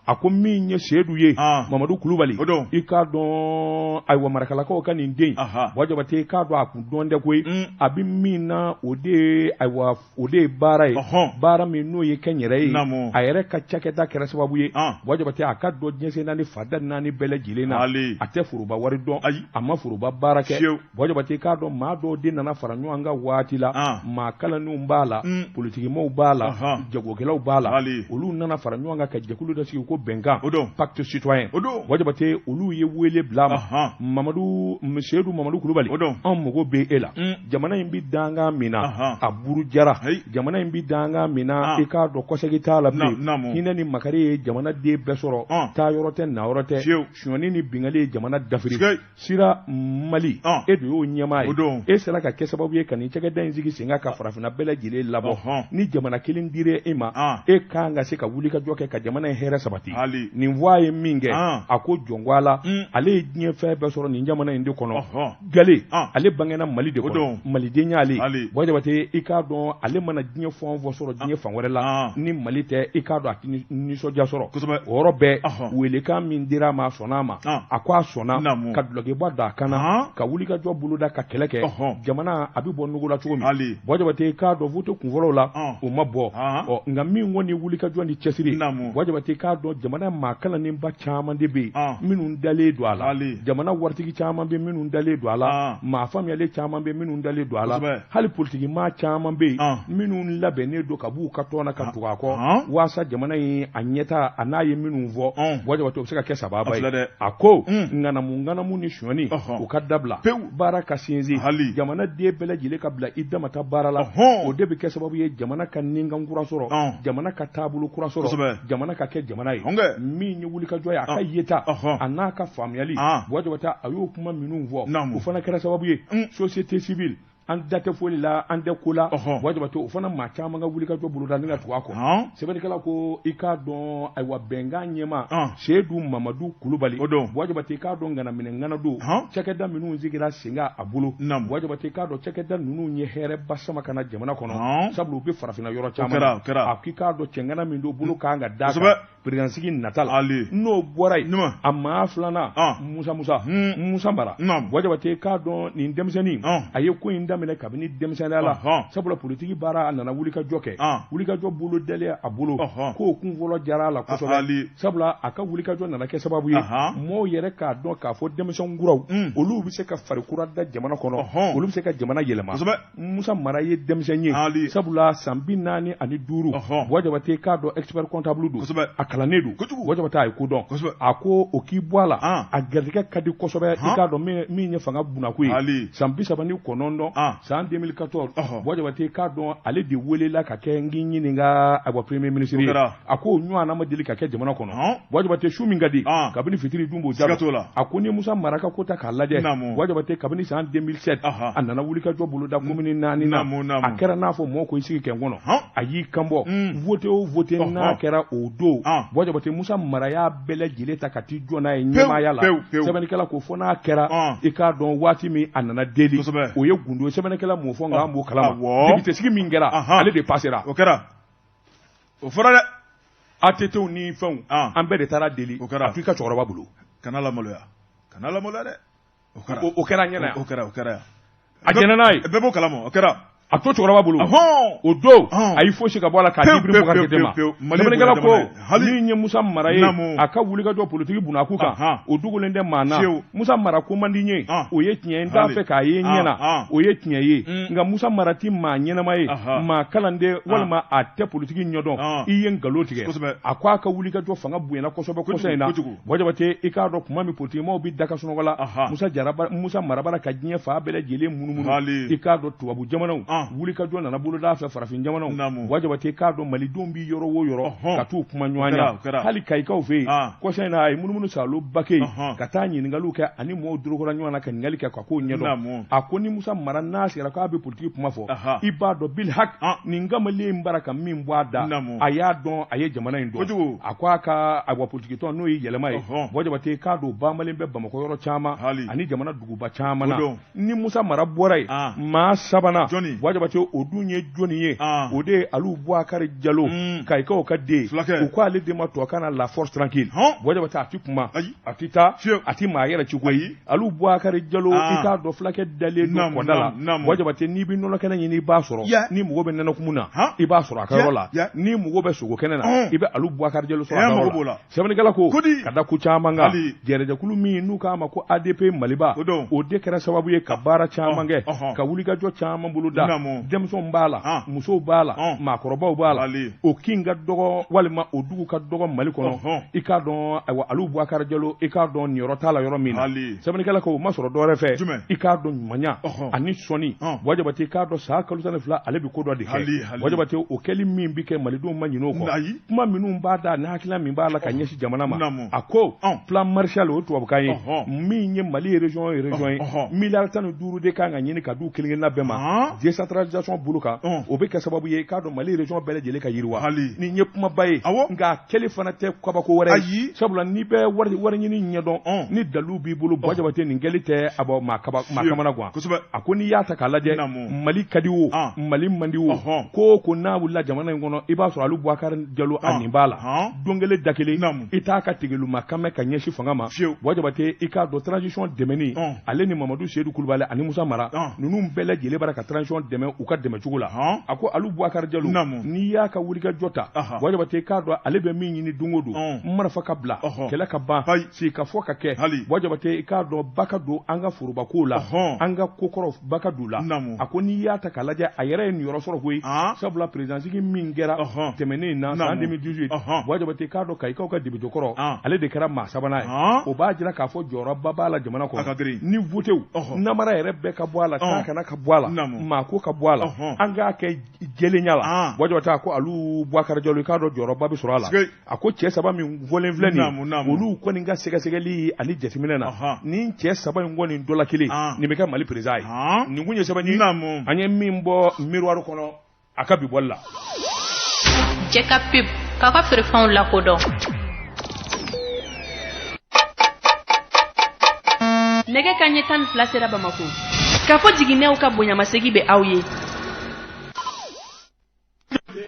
A ko min ye Seyidu ye, Mamadu Kulubali, i k'a dɔn, ayiwa, Marakalakaw ka nin den, Buwa Jabate, i k'a dɔn, a kun dɔn tɛ koyi. A bɛ min na, o de ye, ayiwa, o de ye baara ye, baara min n'o ye kɛnyɛrɛ ye. A yɛrɛ ka cakɛda kɛra sababu ye, Buwa Jabate, a ka dɔn diɲɛ naani fada naani bɛɛ lajɛlen na. A tɛ foroba wari dɔn, a ma foroba baara kɛ. Buwa Jabate, k'a dɔn, maa dɔw de nana fara ɲɔgɔn kan waati la, maa kalannenw b'a la, politikimaaw b'a la, jagokɛlaw b'a la. Olu nana fara ɲɔgɔn kan ka jɛkulu dɔ sigi ko Bɛnkan, Pacte citoyen. Buwa Jabate, olu ye wele bila a ma: Mamadu Seyidu Mamadu Kulubali, anw mago bɛ e la. Jamana in bɛ dankan min na, a burujara. Jamana in bɛ dankan min na, i k'a dɔn, kɔsegin t'a la bilen. Hinɛ ni makari ye jamanaden bɛɛ sɔrɔ, taa yɔrɔ tɛ, na yɔrɔ tɛ. Sonyani ni binkanni ye jamana dafiri. Sira Mali, e de y'o ɲɛmaa ye. E sera ka kɛ sababu ye ka nin cakɛda in sigi sen kan ka farafinna bɛɛ lajɛlen labɔ. Ni jamana kelen dira e ma, e kan ka se ka wuli ka jɔ kɛ ka jamana in hɛrɛ sabati. Nin fɔ a ye min kɛ, a ko jɔn a la, ale ye diɲɛ fɛn bɛɛ sɔrɔ nin jamana in de kɔnɔ. Gale, ale bangena Mali de kɔnɔ, maliden y'ale. Buwa Jabate, i k'a dɔn, ale mana diɲɛ fɛn o fɛn sɔrɔ diɲɛ fan wɛrɛ la, ni Mali tɛ, i k'a dɔn, a tɛ nisɔndiya sɔrɔ. O yɔrɔ bɛɛ, welekan min dira a ma, a sɔnna a ma. A ko a sɔnna ka dulɔkiba don a kan na, ka wulikajɔ boloda, ka kɛlɛ kɛ jamana a bɛ bɔ nɔgɔ la cogo min. Buwa Jabate, i k'a dɔn, vote kunfɔlɔw la, o ma bɔ. Ɔ, nka min kɔni wulikajɔ ni cɛsiri, Buwa Jabate, i k'a dɔn, jamana maa kalannenba caman de bɛ yen minnu dalen don a la. Jamana waritigi caman bɛ minnu dalen don a la. Maa faamuyalen caman bɛ minnu dalen don a la. Hali politiki maa caman bɛ yen minnu labɛnnen don ka b'u ka tɔn na ka tugu a kɔ, waasa jamana in a ɲɛtaa, a n'a ye minnu fɔ, Buwa Jabate, o bɛ se ka kɛ sababa ye. A ko ŋanamu ŋanamu ni sonyani, o ka dabila, baara ka sinsin, jamana den bɛɛ lajɛlen ka bila i damata baara la. O de bɛ kɛ sababu ye jamana ka ninkan kura sɔrɔ, jamana ka taabolo kura sɔrɔ, jamana ka kɛ jamana ye. Min ye wulikajɔ ye, a ka yeta, a n'a ka faamuyali, Buwa Jabate, a y'o kuma minnu fɔ, o fana kɛra sababu ye société civile, an da tɛ foli la, an tɛ ko la. Buwa Jabate, o fana maa caman ka wulikajɔ boloda ni ka tugu a kɔ. Sɛbɛnnikɛla ko, i k'a dɔn, ayiwa, Bɛnkan ɲɛmaa Seyidu Mamadu Kulubali, Buwa Jabate, i k'a dɔn, ŋanaminɛ ŋana don. Cakɛda minnu sigira sen kan a bolo, Buwa Jabate, i k'a dɔn, cakɛda ninnu ye hɛrɛba sama ka na jamana kɔnɔ, sabula u bɛ farafinna yɔrɔ caman. A k'i k'a dɔn, cɛŋana min don, bolo kan ka d'a kan président sigi nata la. N'o bɔra yen, a maa filanan, Musa Musa Musa Mara. Buwa Jabate, k'a dɔn, nin denmisɛnnin, a ye ko in daminɛ kabini denmisɛnninya la, sabula politiki baara, a nana wulikajɔ kɛ. Wulikajɔ bolo dalen a bolo, k'o kun fɔlɔ diyara a la kosɛbɛ, sabula a ka wulikajɔ nana kɛ sababu ye mɔɔw yɛrɛ k'a dɔn k'a fɔ denmisɛn kuraw, olu bɛ se ka fari kura da jamana kɔnɔ, olu bɛ se ka jamana yɛlɛma. Musa Mara ye denmisɛn ye, sabula san 45. Buwa Jabate, k'a dɔn, expert comptable don, a kalannen don. Buwa Jabate, a ye ko dɔn. A ko o k'i bɔ a la, a garijɛgɛ ka di kosɛbɛ. I k'a dɔn, min ye fanga bunako ye, san 39, san 2014, Buwa Jabate, k'a dɔn, ale de welela ka kɛ n k'i ɲininka, ayiwa, premier ministre ye. A ko o ɲɔgɔnna ma deli ka kɛ jamana kɔnɔ. Buwa Jabate, su min ka di kabini fitiri dun b'o jaabi. A ko ni Musa Mara ka ko ta k'a lajɛ, Buwa Jabate, kabini san 2007, a nana wulikajɔ boloda komini naani na. A kɛra n'a fɔ mɔgɔ ko i sigi kɛ n kɔnɔ, a y'i kanbɔ. Vote o vote n'a kɛra o don, Buwa Jabate, Musa Mara y'a bɛɛ lajɛlen ta ka t'i jɔ n'a ye ɲɛmaaya la. Sɛbɛnnikɛla ko fo n'a kɛra, i k'a dɔn, waati min a nana deli, o ye gundo ye. Sɛbɛnnikɛla m'o fɔ, nka an b'o kalama. Député sigi min kɛra, ale de passera. O kɛra, o fɔra dɛ. ATT ni fɛnw, an bɛɛ de taara deli. O kɛra. A to i ka cɛkɔrɔba bolo. Kana lamaloya, kana lamaloya dɛ. O kɛra, o kɛra ɲɛna yan. O kɛra, o kɛra yan. A jɛnna n'a ye. Bɛɛ b'o kalama, o kɛra. A to cɛkɔrɔba bolo. O don, a y'i fosi ka bɔ a la k'a di Ibrahim Boubacar Keïta ma. Sɛbɛnnikɛla ko min ye Musa Mara ye, a ka wulikajɔ politiki bunakun kan, o dogolen tɛ maa na. Musa Mara ko man di n ye, o ye tiɲɛ ye. N t'a fɛ k'a ye n ɲɛ na, o ye tiɲɛ ye. Nka Musa Mara ti maa ɲɛnama ye, maa kalanden walima a tɛ politiki ɲɛdɔn. I ye nkalon tigɛ. A ko a ka wulikajɔ fanga bonyana kosɛbɛ kɔsa in na. Buwa Jabate, i k'a dɔn, kuma min politikimaaw bɛ da ka sunɔgɔ la, Musa Mara b'a la ka diɲɛ fan bɛɛ lajɛlen munumunu. I k'a dɔn, tubabu jamanaw Wulikajɔ nana boloda a fɛ farafin jamanaw. Buwa Jabate, k'a dɔn malidenw bɛ yɔrɔ o yɔrɔ ka t'u kuma ɲɔgɔn ya, hali kayikaw fɛ yen kɔsa in na, a ye munumunu saaloba kɛ yen ka taa ɲininkaliw kɛ ani mɔgɔw dorokora ɲɔgɔn na ka ɲininkali kɛ ka kow ɲɛdɔn. A ko ni Musa Mara n'a sigira k'a bɛ politiki kuma fɔ, i b'a dɔn bilhaki nin kamalen in bara ka min bɔ a da, a y'a dɔn, a ye jamana in dɔn. A ko a ka awa politikitɔn, n'o ye Yɛlɛma ye, Buwa Jabate, k'a dɔn banbalen bɛ Bamakɔ yɔrɔ caman ani jamana duguba caman na. Ni Musa Mara bɔra yen, maa sabanan, Buwa Jabate, o dun ye jɔni ye? O de ye Alu Bubakari Jalo, kayikaw ka den. U ko ale de ma tubabukan na la force tranquille. Buwa Jabate, a tɛ kuma, a tɛ taa, a tɛ maa yɛrɛ ci koyi. Alu Bubakari Jalo, i k'a dɔn fulakɛ dalen don kɔda la. Buwa Jabate, n'i bɛ nɔnɔ kɛnɛ ɲini, i b'a sɔrɔ. N'i mago bɛ nɛnɛkumu na, i b'a sɔrɔ a ka yɔrɔ la. N'i mago bɛ sogo kɛnɛ na, i bɛ Alu Bubakari Jalo sɔrɔ a ka yɔrɔ la. Sɛbɛnnikɛla ko ka da ko caman kan, jɛrɛjɛkulu min n'u k'a ma ko ADP Maliba, o de kɛra sababu ye ka baara caman kɛ, ka wulikajɔ caman boloda. Denmisɛnw b'a la, musow b'a la, maakɔrɔbaw b'a la. O kin ka dɔgɔ walima o dugu ka dɔgɔ Mali kɔnɔ, i k'a dɔn ayiwa Alu Bubakari Jalo, i k'a dɔn niyɔrɔ t'a la yɔrɔ min na. Sɛbɛnnikɛla ko o ma sɔrɔ dɔwɛrɛ fɛ, i k'a dɔn ɲumanya ani sɔnni. Buwa Jabate, k'a dɔn san kalo 12, ale bɛ ko dɔ de kɛ. Buwa Jabate, o kɛli min bɛ kɛ, malidenw ma ɲinɛ o kɔ. Kuma minnu b'a da ni hakilina min b'a la ka ɲɛsin jamana ma, a ko plan Marshall, o ye tubabukan ye, min ye Mali région ye, région ye miliyari 15 de kan ka ɲini ka d'u kelen-kelenna bɛɛ ma décentralisation bolo kan. O bɛ kɛ sababu ye k'a dɔn Mali région bɛɛ lajɛlen ka yiriwa. Nin ye kumaba ye, nka a kɛli fana tɛ kabako wɛrɛ ye, sabula n'i bɛ wari ɲini ɲɛdɔn, ni dalu b'i bolo, Buwa Jabate, nin kɛli tɛ a bɔ maa kamana gan. A ko n'i y'a ta k'a lajɛ, Mali ka di o, Mali man di o, ko o ko n'a wulila jamana in kɔnɔ, i b'a sɔrɔ Alu Bubakari Jalo a nin b'a la. Don kelen da kelen, i t'a ka tigɛluma kan mɛn ka ɲɛsin fanga ma. Buwa Jabate, i k'a dɔn transition dɛmɛni, ale ni Mamadu Seyidu Kulubali ani Musa Mara ninnu bɛɛ lajɛlen bara ka transition dɛmɛ u ka dɛmɛcogo la. A ko Alu Bubakari Jalo, n'i y'a ka wulikajɔ ta, Buwa Jabate, i k'a dɔn ale bɛ min ɲini don o don, marifa ka bila, kɛlɛ ka ban, sigikafɔ ka kɛ. Buwa Jabate, i k'a dɔn ba ka don an ka forobakow la, an ka kokɔrɔ ba ka don la. A ko n'i y'a ta k'a lajɛ, a yɛrɛ ye niyɔrɔ sɔrɔ koyi, sabula présidence min kɛra tɛmɛnen in na san 2018, Buwa Jabate, k'a dɔn kayikaw ka député kɔrɔ, ale de kɛra maa sabanan ye. O b'a jira k'a fɔ jɔyɔrɔba b'a la jamana kɔnɔ. Ni votew namara yɛrɛ bɛɛ ka bɔ a la, taa kana ka bɔ a la, maako ka bɔ a la, an k'a kɛ jɛlenya la. Buwa Jabate, a ko Alu Bubakari Jalo, i k'a dɔn jɔyɔrɔba bɛ sɔrɔ a la. A ko cɛ saba min fɔlen filɛ nin ye, olu kɔni ka sɛgɛsɛgɛli ani jateminɛ na, nin cɛ saba in kɔni dɔ la kelen nin bɛ kɛ Mali président ye. Nin kun ye sɛbɛnni an ye min bɔ Miroir kɔnɔ a ka bi bɔli la. Jɛ ka pub k'aw ka feerefɛnw lakodɔn. Nɛgɛ kanɲɛ 12 sera Bamakɔ. K'a fɔ jiginɛw ka bonyamasegin bɛ aw ye.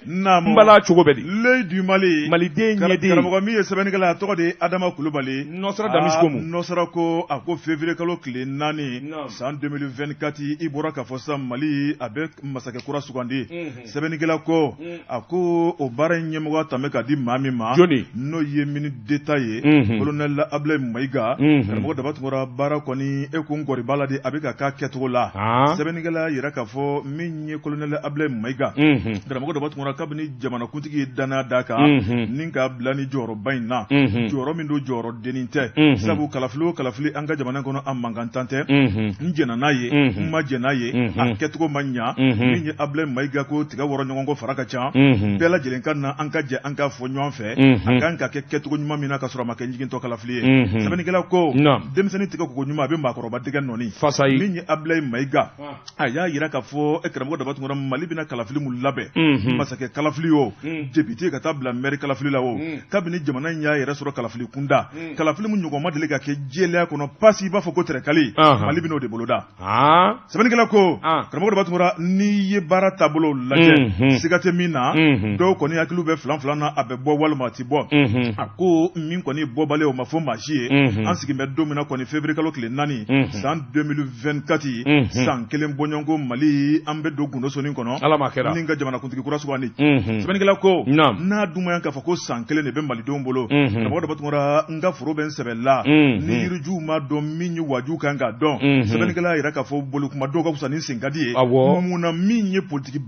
N bala cogo bɛ di? L'Œil du Mali, Maliden ɲɛden. Karamɔgɔ min ye sɛbɛnnikɛla, a tɔgɔ de ye Adama Kulubali. Nɔsɔrɔ Damisiko mu. Nɔsɔrɔ ko a ko février kalo tile 4 san 2024, i bɔra k'a fɔ sisan, Mali a bɛ masakɛ kura sugandi. Sɛbɛnnikɛla ko a ko o baara in ɲɛmɔgɔya tun bɛ ka di maa min ma, jɔni? N'o ye ministre d'État ye, colonel Ablaye Mayiga. Karamɔgɔ Daba Tunkara, baara kɔni e ko nkɔri b'a la de, a bɛ ka k'a kɛcogo la. Sɛbɛnnikɛla y'a jira k'a fɔ min ye colonel Ablaye Mayiga, karamɔgɔ Daba Tunkara, kabini jamanakuntigi ye danaya d'a kan ni k'a bila ni jɔyɔrɔba in na, jɔyɔrɔ min don, jɔyɔrɔ dennin tɛ, sabu kalafili o kalafili an ka jamana kɔnɔ, a mankantan tɛ. N jɛnna n'a ye, n ma jɛn n'a ye, a kɛcogo ma ɲa. Min ye Ablaye Mayiga ko tiga wɔrɔ ɲɔgɔn kɔ fara ka ca, bɛɛ lajɛlen ka na, an ka jɛ an k'a fɔ ɲɔgɔn fɛ, a kan ka kɛ kɛcogo ɲuman min na, ka sɔrɔ a ma kɛ ɲigintɔ kalafili ye. Sɛbɛnnikɛla ko denmisɛnnin tigɛ koko ɲuman, a bɛ maakɔrɔba dɛgɛ nɔɔni. Min ye Ablaye Mayiga, a y'a jira k'a fɔ karamɔgɔ Daba Tunkara, Mali bɛna kalafili min labɛn, masakɛ kalafili o, député ka taa bila maire kalafili la o, kabini jamana in y'a yɛrɛ sɔrɔ kalafili kunda, kalafili min ɲɔgɔn ma deli ka kɛ jɛlenya kɔnɔ pasi, i b'a fɔ ko tɛrɛkali, Mali bɛn'o de boloda. Sɛbɛnnikɛla ko karamɔgɔ Daba Tunkara, n'i ye baara taabolo lajɛ, siga tɛ min na, dɔw kɔni hakili bɛ filan filan na, a bɛ bɔ walima a tɛ bɔ. A ko min kɔni bɔbali, o ma fɔ maa si ye. An sigilen bɛ don min na kɔni, février kalo tile 4 san 2024, san kelen bɔɲɔgɔnko, Mali an bɛ don gundo sonin kɔnɔ ni ka jamanakuntigi kura sugandi. sugandi. Sɛbɛnnikɛla ko n'a dun ma k'a fɔ ko san kelen de bɛ malidenw bolo, karamɔgɔ Daba Tunkara, n ka foro bɛ n sɛbɛ la, ni yirijuw ma dɔn min ye waaju kan k'a dɔn. Sɛbɛnnikɛla y'a jira k'a fɔ bolikuma dɔw ka fisa ni senkadi ye. Mun na min ye politiki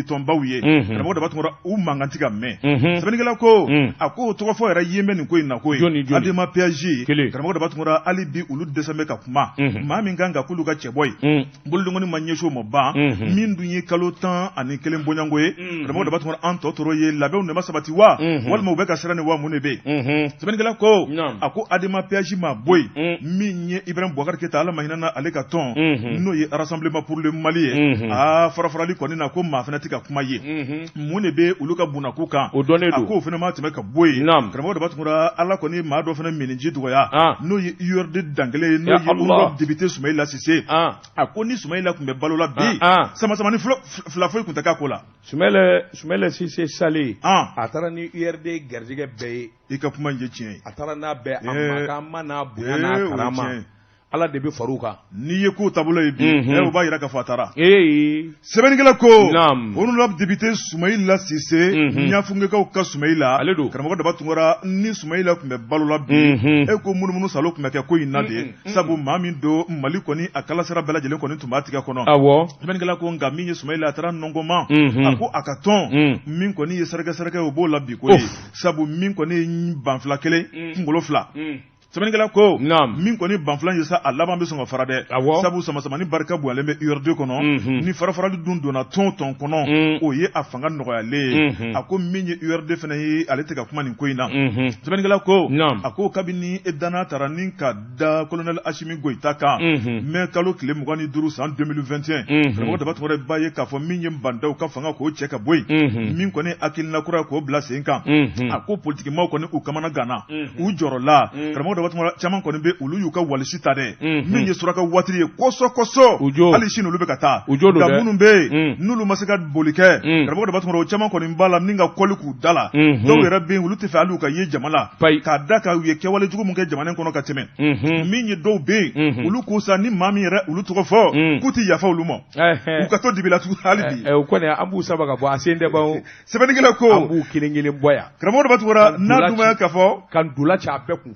tɔnbaw ye, karamɔgɔ Daba Tunkara, u mankan tɛ ka mɛn. Sɛbɛnnikɛla ko a ko tɔgɔfɔ yɛrɛ yen bɛ nin ko in na ko ye ADEMA PAG, karamɔgɔ Daba Tunkara, hali bi olu dɛsɛ bɛ ka kuma. Maa min kan ka k'olu ka cɛbɔ ye, bolodenkɔni ma ɲɛsin o ma ban. Min dun ye kalo 11 bɔɲɔgɔnko ye, karamɔgɔ Daba Tunkara, an tɔ tɔrɔ ye labɛnw de ma sabati wa, walima u bɛ ka siran ni wa mun de bɛ yen? Sɛbɛnnikɛla ko a ko ADEMA PAG ma bɔ yen, min ye Ibrahim Boubacar Keita, Ala ma hinɛ na ale ka tɔn, n'o ye Rassemblement pour le Mali ye, aa farafarali kɔni na, ko maa fana tɛ ka kuma ye. Mun de bɛ olu ka bunako kan? O dɔnnen don. A k'o fana ma tɛmɛ ka bɔ yen. Karamɔgɔ Daba Tunkara, Ala kɔni maa dɔ fana minniji dɔgɔya, n'o ye URD dankelen ye, n'o ye honorable député Sumayila Sise. A ko ni Sumayila tun bɛ balo la bi, samasamani fila foyi tun tɛ k'a ko la. Sumayila Sise salen, a taara ni URD garijɛgɛ bɛɛ ye. I ka kuma in ye tiɲɛ ye. A taara n'a bɛɛ, a mankan ma n'a bonya n'a karama, Ala de bɛ far'u kan. N'i ye ko taabolo ye bi, o b'a jira k'a fɔ a taara. Sɛbɛnnikɛla ko honorable député Sumayila Sise, Ɲafunkekaw ka Sumayila, ale don. Karamɔgɔ Daba Tunkara, ni Sumayila tun bɛ balo la bi, e ko munumunu salo tun bɛ kɛ ko in na de, sabu maa min don, Mali kɔni a kalasira bɛɛ lajɛlen kɔni tun b'a tigɛ kɔnɔ. Sɛbɛnnikɛla ko nka min ye Sumayila, a taara nɔngɔnma. A ko a ka tɔn min kɔni ye sɛrɛkɛ sɛrɛkɛ, o b'o la bi ko ye, sabu min kɔni ye banfila kelen, kunkolo fila. Sɛbɛnnikɛla ko min kɔni banfila ye sa, a laban bɛ sɔn ka fara dɛ, sabu samasamani barika bonyalen bɛ URD kɔnɔ. Ni farafarali dun donna tɔn tɔn kɔnɔ, o ye a fanga nɔgɔyalen ye. A ko min ye URD fana ye, ale tɛ ka kuma nin ko in na. Sɛbɛnnikɛla ko a ko kabini e danaya taara ni ka da colonel Asimi Goyita kan mai kalo tile 25 san 2021, karamɔgɔ Daba Tunkara, b'a ye k'a fɔ min ye Bah N'Daw ka fanga k'o cɛ ka bɔ yen, min kɔni hakilina kura k'o bila sen kan, a ko politikimaw kɔni u kamana ganna, u jɔrɔla. Karamɔgɔ Daba Tunkara, caman kɔni bɛ olu y'u ka walisi ta dɛ. Min ye suraka waati ye kɔsɔ kɔsɔ, hali sini olu bɛ ka taa. Nka minnu bɛ yen n'olu ma se ka boli kɛ, karamɔgɔ Daba Tunkara, o caman kɔni b'a la ni ka kɔli k'u da la. Dɔw yɛrɛ bɛ yen, olu tɛ fɛ hali u ka ye jama la, k'a da kan u ye kɛwale jugu min kɛ jamana kɔnɔ ka tɛmɛ. Min ye dɔw bɛ yen, olu ko sa ni maa min yɛrɛ olu tɔgɔ fɔ, k'u tɛ yafa olu ma, u ka to dibi la tugun hali bi. O kɔni an b'u saba ka bɔ, a sen tɛ ban. Sɛbɛnnikɛla ko an b'u kelen kelen bɔ yan. Karamɔgɔ Daba Tunkara, n'a dun ma k'a fɔ ka ntola ci a bɛɛ kun.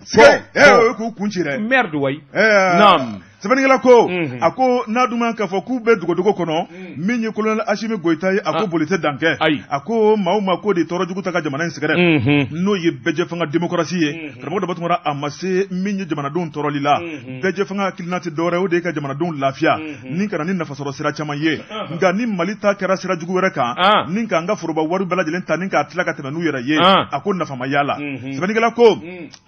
O ye k'u kun ci dɛ. Merde wayi. Naam. Sɛbɛnnikɛla ko a ko n'a dun ma k'a fɔ k'u bɛ dogodogo kɔnɔ, min ye colonel Asimi Goyita ye, a ko boli tɛ dan kɛ. Ayi. A ko maa o maa k'o de tɔɔrɔ jugu ta ka jamana in sɛgɛrɛ, n'o ye bɛɛjɛfanga démocratie ye, karamɔgɔ Daba Tunkara, a ma se min ye jamanadenw tɔɔrɔli la. Bɛɛjɛfanga hakilina tɛ dɔwɛrɛ, o de ye ka jamanadenw lafiya ni ka na ni nafasɔrɔ sira caman ye. Nka ni Mali ta kɛra sira jugu wɛrɛ kan, ni k'an ka foroba wari bɛɛ lajɛlen ta ni k'a tila ka tɛmɛ n'u yɛrɛ ye, a ko nafa ma y'a la. Sɛbɛnnikɛla ko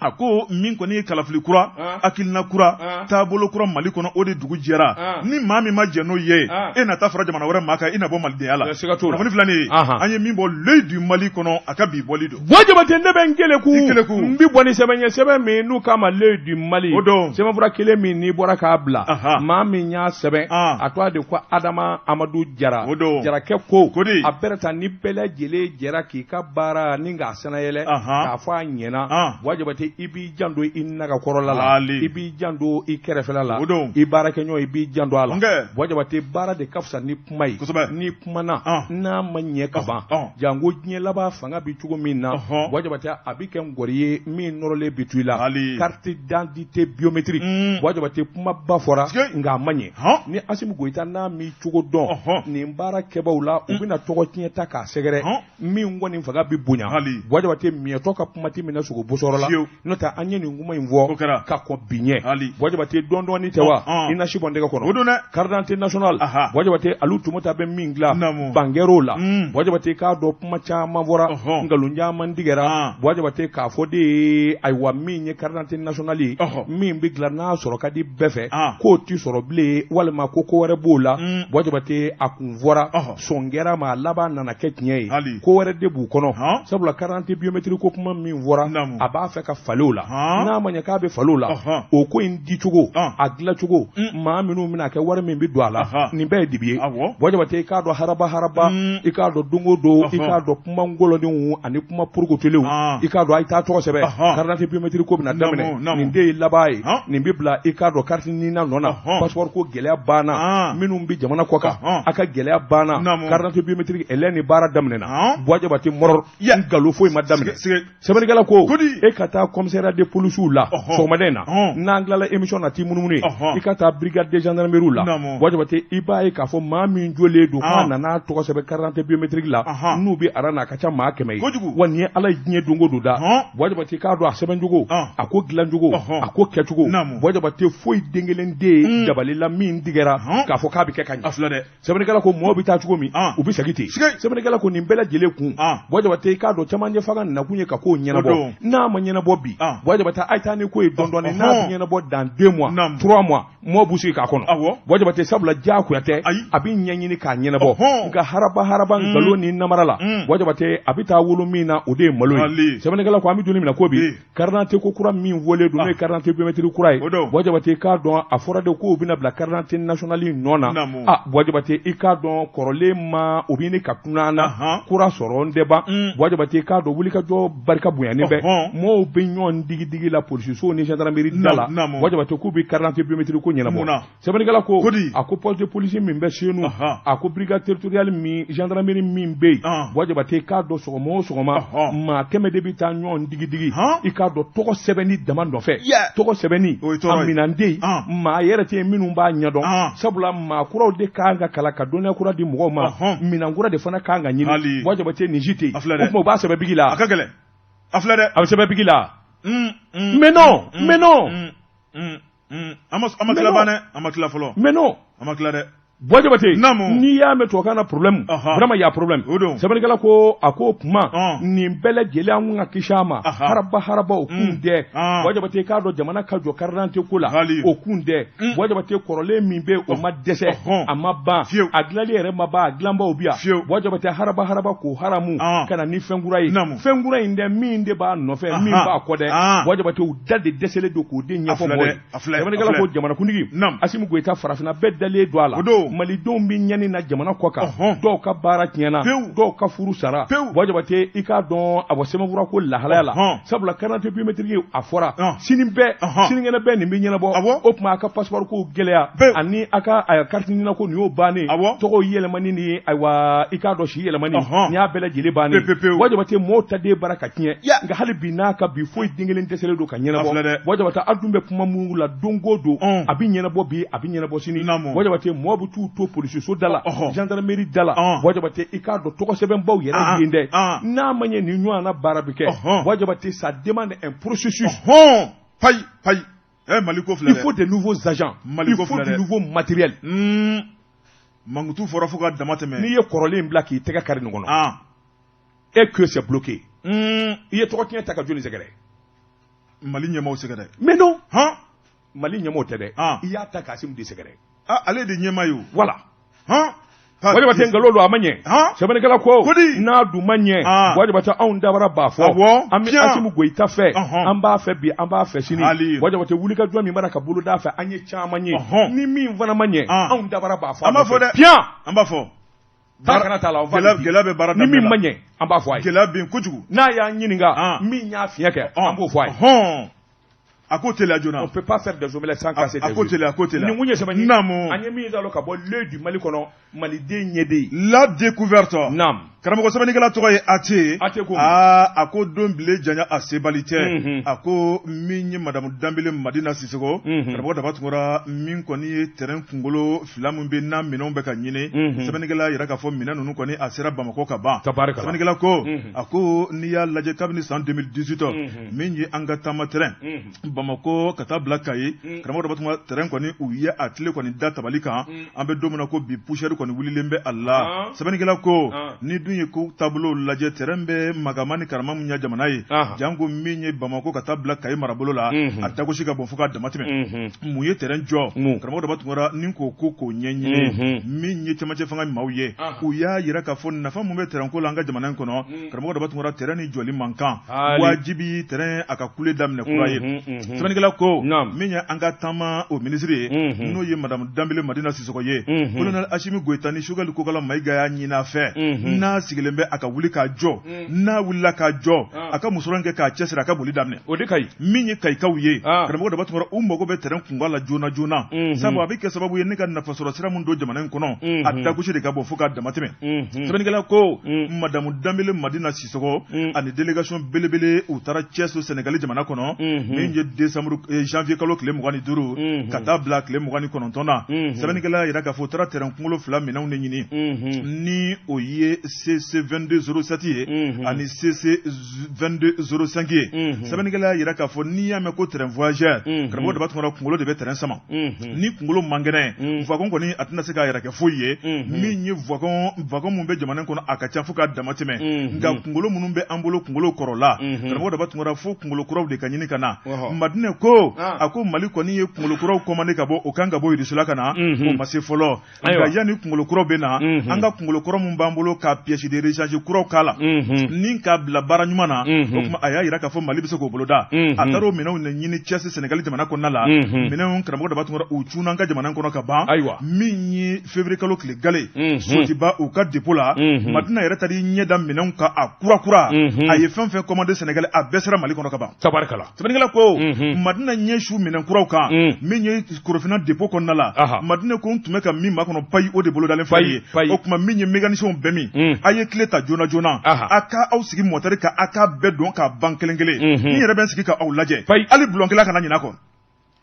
a ko min kɔni ye kalafili kura, hakilina kura, taabolo kura Mali kɔnɔ, o de dugu jɛra. Ni maa min ma jɛn n'o ye, e na taa fara jamana wɛrɛ maa kan, i na bɔ malidenya la. Kunnafoni filɛ nin ye, an ye min bɔ L'Oeil du Mali kɔnɔ, a ka bi bɔli don. Buwa Jabate, ne bɛ n keleku, n bɛ bɔ ni sɛbɛn ye, sɛbɛn min n'u k'a ma L'Oeil du Mali. O don. Sɛbɛnfura kelen min n'i bɔra k'a bila, maa min y'a sɛbɛn, a tɔgɔ de ko Adama Amadu Jara. O don. Jarakɛ ko a bɛrɛ ta ni bɛɛ lajɛlen jɛra k'i ka baara ni k'a sannayɛlɛ, k'a fɔ a ɲɛna. Buwa Jabate, i b'i janto i nagakɔrɔla la, i b'i janto i kɛrɛfɛla la, i baarakɛɲɔgɔn i b'i janto a la. Buwa Jabate, baara de ka fisa ni kuma ye. N'i kumana n'a ma ɲɛ ka ban, janko diɲɛ laban fanga bɛ cogo min na, Buwa Jabate, a bɛ kɛ ngɔri ye min nɔrɔlen bɛ to i la. Carte d'identité biométrique, Buwa Jabate, kumaba fɔra nka a ma ɲɛ. Ni Asimi Goyita n'a m'i cogo dɔn nin baara kɛbaw la, u bɛna tɔgɔ tiɲɛ ta k'a sɛgɛrɛ. Min kɔni fanga bɛ bonya, Buwa Jabate, miɲɛtɔ ka kuma tɛ minɛ sogo bosɔrɔ la. N'o tɛ an ye nin kuma in fɔ ka kɔn bi ɲɛ. Buwa Jabate, dɔɔni dɔɔni tɛ wa, i na si bɔ n tɛgɛ kɔnɔ. O don dɛ. Carte d'identité nationale, Buwa Jabate, alu Tumota bɛ min dilan, ban kɛr'o la. Buwa Jabate, k'a dɔn kuma caman fɔra, nkalon caman tigɛra. Buwa Jabate, k'a fɔ de ye, ayiwa, min ye carte d'identité nationale ye, min bɛ dilan n'a sɔrɔ ka di bɛɛ fɛ, k'o tɛ sɔrɔ bilen, walima ko ko wɛrɛ b'o la. Buwa Jabate, a kun fɔra, sɔn kɛra ma, a laban nana kɛ tiɲɛ ye, ko wɛrɛ de b'u kɔnɔ, sabula carte d'identité biométrique ko kuma min fɔra, a b'a fɛ ka falen o la. N'a ma ɲɛ k'a bɛ falen o la, o ko in dicogo a dilan dilancogo maa minnu bɛna kɛ wari min bɛ don a la nin bɛɛ ye dibi ye Buwa Jabate i k'a dɔn haraba haraba i k'a dɔn don o don i k'a dɔn kuma ngɔlɔlenw ani kuma porokotolenw i k'a dɔn a ye taa tɔgɔ sɛbɛn carte d'identité biométrique ko bɛna daminɛ nin de ye laban ye nin bɛ bila i k'a dɔn carte NINA nɔ na passeport ko gɛlɛya banna minnu bɛ jamana kɔ kan a ka gɛlɛya banna carte d'identité biométrique ɛlɛ ni baara daminɛna Buwa Jabate mɔrɔ nkalon foyi ma daminɛ sɛbɛnnikɛla ko e ka taa commissariat de police la sɔgɔmada in na n'an tilala émission na t'i munumunu ye i ka taa brigade de gendarmerie la Buwa Jabate i b'a ye k'a fɔ maa min jɔlen don k'a nana tɔgɔ sɛbɛn carte d'identité biométrique la n'u bɛ aran na a ka ca maa 100 ye wa nin ye Ala ye diɲɛ don o don da Buwa Jabate k'a dɔn a sɛbɛncogo a ko dilancogo a ko kɛcogo Buwa Jabate foyi den kelen tɛ yen dabali la min tigɛra k'a fɔ k'a bɛ kɛ ka ɲɛ sɛbɛnnikɛla ko mɔgɔw bɛ taa cogo min u bɛ segin ten sɛbɛnnikɛla ko nin bɛɛ lajɛlen kun Buwa Jabate i k'a dɔn cɛmancɛ fanga nakun ye ka kow ɲɛnabɔ n'a ma ɲɛnabɔ bi Buwa Jabate a ye taa ni ko ye dɔɔnin dɔɔnin n'a bɛ ɲɛnabɔ dans 2 mois 3 mois mɔgɔw b'u sigi k'a kɔnɔ Buwa Jabate sabula diyagoya tɛ a bɛ ɲɛɲini k'a ɲɛnabɔ nka haraba haraba nkalon ni namara la Buwa Jabate a bɛ taa wolo min na o de ye malo ye sɛbɛnnikɛla ko an bɛ don min na ko bi carte d'identité ko kura min fɔlen don n'o ye carte d'identité biométrique kura ye Buwa Jabate i k'a dɔn a fɔra de k'o bɛna bila carte d'identité nationale nɔ na a Buwa Jabate i k'a dɔn kɔrɔlen ma o bɛ ɲini ka tunun an na kura sɔrɔ n tɛ ban Buwa Jabate i k'a dɔn wulikajɔ barika bonyanen bɛ mɔgɔw bɛ ɲɔgɔn digidigi la polisisow ni gendarmerie da la Buwa Jabate k'u bɛ carte d'identité biométrique ko ɲɛnabɔ sɛbɛnnikɛla ko a ko poste de police min bɛ Senu a ko brigade territoriale min gendarmerie min bɛ yen Buwa Jabate i k'a dɔn sɔgɔma o sɔgɔma maa 100 de bɛ taa ɲɔgɔn digidigi i k'a dɔn tɔgɔ sɛbɛnni dama nɔfɛ tɔgɔ sɛbɛnni a minɛn tɛ yen maa yɛrɛ tɛ yen minnu b'a ɲɛdɔn sabula maa kuraw de kan ka kalan ka dɔnniya kura di mɔgɔw ma minɛn kura de fana kan ka ɲini Buwa Jabate nin si tɛ yen o tuma u b'a sɛbɛn bigi la a ka gɛlɛn a filɛ dɛ a bɛ sɛbɛn bigi la mais non mais non An ma tila ban dɛ an ma tila fɔlɔ mais non an ma tila dɛ Buwa Jabate n'i y'a mɛn tubabukan na problème vraiment y a problème o don sɛbɛnnikɛla ko a ko kuma nin bɛɛ lajɛlen an ka kisi a ma haraba haraba o kun tɛ Buwa Jabate i k'a dɔn jamana ka jɔ carte d'identité ko la o kun tɛ Buwa Jabate kɔrɔlen min bɛ o ma dɛsɛ a ma ban a dilanli yɛrɛ ma ban a dilanbaw bi yan Buwa Jabate haraba haraba k'o haramu ka na ni fɛn kura ye fɛn kura in dɛ min de b'a nɔfɛ min b'a kɔ dɛ Buwa Jabate u da de dɛsɛlen don k'o de ɲɛfɔ mɔgɔw ye sɛbɛnnikɛla ko jamanakuntigi Asimi Goyita farafinna bɛɛ dalen don a la malidenw bɛ ɲani na jamana kɔ kan dɔw ka baara tiɲɛna dɔw ka furu sara Buwa Jabate i k'a dɔn a bɔ sɛbɛnfura ko lahalaya la sabula carte d'identité biométrique a fɔra sini bɛɛ sinikɛnɛ bɛɛ nin bɛ ɲɛnabɔ o tuma a ka passeport ko gɛlɛya ani a ka carte NINA ko nin y'o bannen tɔgɔw yɛlɛmani ni ayiwa i k'a dɔn si yɛlɛmani nin y'a bɛɛ lajɛlen bannen Buwa Jabate mɔɔw ta den bara ka tiɲɛ nka hali bi n'a ka bi foyi den kelen dɛsɛlen don ka ɲɛnabɔ Buwa Jabate aw dun bɛ kuma minnu la don o don a bɛ ɲɛnabɔ bi a bɛ ɲɛnabɔ sini Buwa Jabate mɔɔ bɛ t'u to polisiso da la gendarmerie da la Buwa Jabate i k'a dɔn tɔgɔ sɛbɛnbaw yɛrɛ yen dɛ n'a ma ɲɛ nin ɲɔgɔnna baara bɛ kɛ Buwa Jabate ça demande un processus payi payi Mali ko filɛ il faut des nouveaux agents Mali ko il faut du nouveau matériel mankutu fɔra fo ka dama tɛmɛ n'i ye kɔrɔlen bila k'i tɛgɛ kari nin kɔnɔ et que c'est bloqué i ye tɔgɔ tiɲɛ ta ka jɔni sɛgɛrɛ Mali ɲɛmaaw sɛgɛrɛ mais non han Mali ɲɛmaaw tɛ dɛ i y'a ta k'Asimi de sɛgɛrɛ ale de ɲɛmaa ye o voilà han Buwa Jabate nkalon don a ma ɲɛ sɛbɛnnikɛla ko n'a dun ma ɲɛ Buwa Jabate anw dabara b'a fɔ an bɛ Asimi Goyita fɛ an b'a fɛ bi an b'a fɛ sini Buwa Jabate wulikajɔ min b'a ka boloda fɛ an ye caman ye ni min fana ma ɲɛ anw dabara b'a fɔ an b'a fɔ dɛ piyan an b'a fɔ taa kana t'a la gɛlɛya bɛ baara ni min ma ɲɛ an b'a fɔ a ye gɛlɛya bɛ yen kojugu n'a y'an ɲininka min y'a fiɲɛ kɛ an b'o fɔ a ye a ko teliya joona on peut pas faire des omelettes sans casser des œufs a ko teliya a ko teliya nin kun ye sɛbɛn ye naamu an ye min sɔrɔ ka bɔ l'Œil du Mali kɔnɔ maliden ɲɛden la découverte naam karamɔgɔ sɛbɛnnikɛla tɔgɔ ye Ate Ate ko aa a ko don bile janya a sebali tɛ a ko min ye madamu Danbele Madina Sisoko karamɔgɔ Daba Tunkara min kɔni ye terrain kunkolo fila min bɛ n'a minɛnw bɛ ka ɲini sɛbɛnnikɛla yira k'a fɔ minɛn ninnu kɔni a sera Bamakɔ ka ban sɛbɛnnikɛla ko a ko n'i y'a lajɛ kabini san 2018 min ye an ka taama terrain Bamakɔ ka taa bila Kayi karamɔgɔ Daba Tunkara terrain kɔni u ye a tile kɔni da tabali kan an bɛ don min na ko bi poussière kɔni wulilen bɛ a la sɛbɛnnikɛla ko ni dun dun ye ko taabolo lajɛ, tɛrɛn bɛ magama ni karama min ɲɛ jamana ye, janko min ye Bamakɔ ka taa bila Kayi marabolo la, a dagosi ka bon fo k'a damatɛmɛ. Mun ye tɛrɛn jɔ? Karamɔgɔ Daba Tunkara, ni k'o ko k'o ɲɛɲini, min ye cɛmancɛ fanga maaw ye, u y'a jira k'a fɔ nafa min bɛ tɛrɛnko la an ka jamana in kɔnɔ, karamɔgɔ Daba Tunkara, tɛrɛn ni jɔli man kan, wajibi tɛrɛn a ka kule daminɛ kura ye. Sɛbɛnnikɛla ko min ye an ka taama o minisiri ye, n'o ye madamu Danbele Madina Sisɔkɔ ye, colonel Asimi Goyita ni Sogɛli Kokala Mayiga y'a ɲini a fɛ, n'a sigilen bɛ, a ka wuli k'a jɔ. N'a wulila k'a jɔ, a ka musɔrɔ in kɛ k'a cɛsiri, a ka boli daminɛ. O de ka ɲi. Min ye Kayikaw ye, karamɔgɔ Daba Tunkara, u mago bɛ tɛrɛn kunkan la joona joona, sabu a bɛ kɛ sababu ye ne ka nafasɔrɔ sira min don jamana in kɔnɔ, a dagosi de ka bon fo k'a damatɛmɛ. Sɛbɛnnikɛla ko madamu Danbele Madina Sisɔkɔ ani délégation belebele, u taara Cɛso Sɛnɛgali jamana kɔnɔ, min ye décembre janvier kalo tile 25 ka taa bila tile 29 na. Sɛbɛnnikɛla y'a jira k'a fɔ u taara tɛrɛn kunkolo fila minɛnw de ɲini, ni o ye CC 2207 ye ani CC 2205 ye. Sɛbɛnnikɛla y'a jira k'a fɔ n'i y'a mɛn ko train voyageur, karamɔgɔ Daba Tunkara, kunkolo de bɛ train sama. Ni kunkolo man kɛnɛ, wagon kɔni a tɛna se k'a yɛrɛ kɛ foyi ye. Min ye wagon, wagon min bɛ jamana kɔnɔ, a ka ca fo k'a damatɛmɛ, nka kunkolo minnu bɛ an bolo, kunkolo kɔrɔla, karamɔgɔ Daba Tunkara, fo kunkolo kuraw de ka ɲini ka na. Madinɛ ko a ko Mali kɔni ye kunkolo kuraw commandé ka bɔ, o kan ka bɔ Irisila ka na, o ma se fɔlɔ. Nka yanni kunkolo kuraw bɛ na, an ka kunkolo kɔrɔ min b'an bolo, ka pièce de rechange kuraw k'a la ni k'a bila baara ɲuman na, o tuma a y'a jira k'a fɔ Mali bɛ se k'o boloda. A taara o minɛnw de ɲini Thiès Sénégal jamana kɔnɔna la. Minɛnw, karamɔgɔ Daba Tunkara, u cunna an ka jamana kɔnɔ ka ban. Ayiwa, min ye février kalo tile gale, Sotiba u ka dépôt la, Madina yɛrɛ taara i ɲɛ da minɛnw kan a kura kura. A ye fɛn fɛn commandé Sénégal, a bɛɛ sera Mali kɔnɔ ka ban. Tabarikala. Sɛbɛnnikɛla ko Madina ɲɛ su minɛn kuraw kan, min ye Korofina dépôt kɔnɔna la. Madina ko n tun bɛ ka min makɔnɔ payi, o de bolodalen filɛ ye. O tuma min ye mécanicienw bɛɛ min, a ye tile ta joona joona, a ka aw sigi moteur kan, a k'a bɛɛ don k'a ban kelen kelen. N yɛrɛ bɛ n sigi ka aw lajɛ, hali bulon kelen kana ɲinɛ kɔ.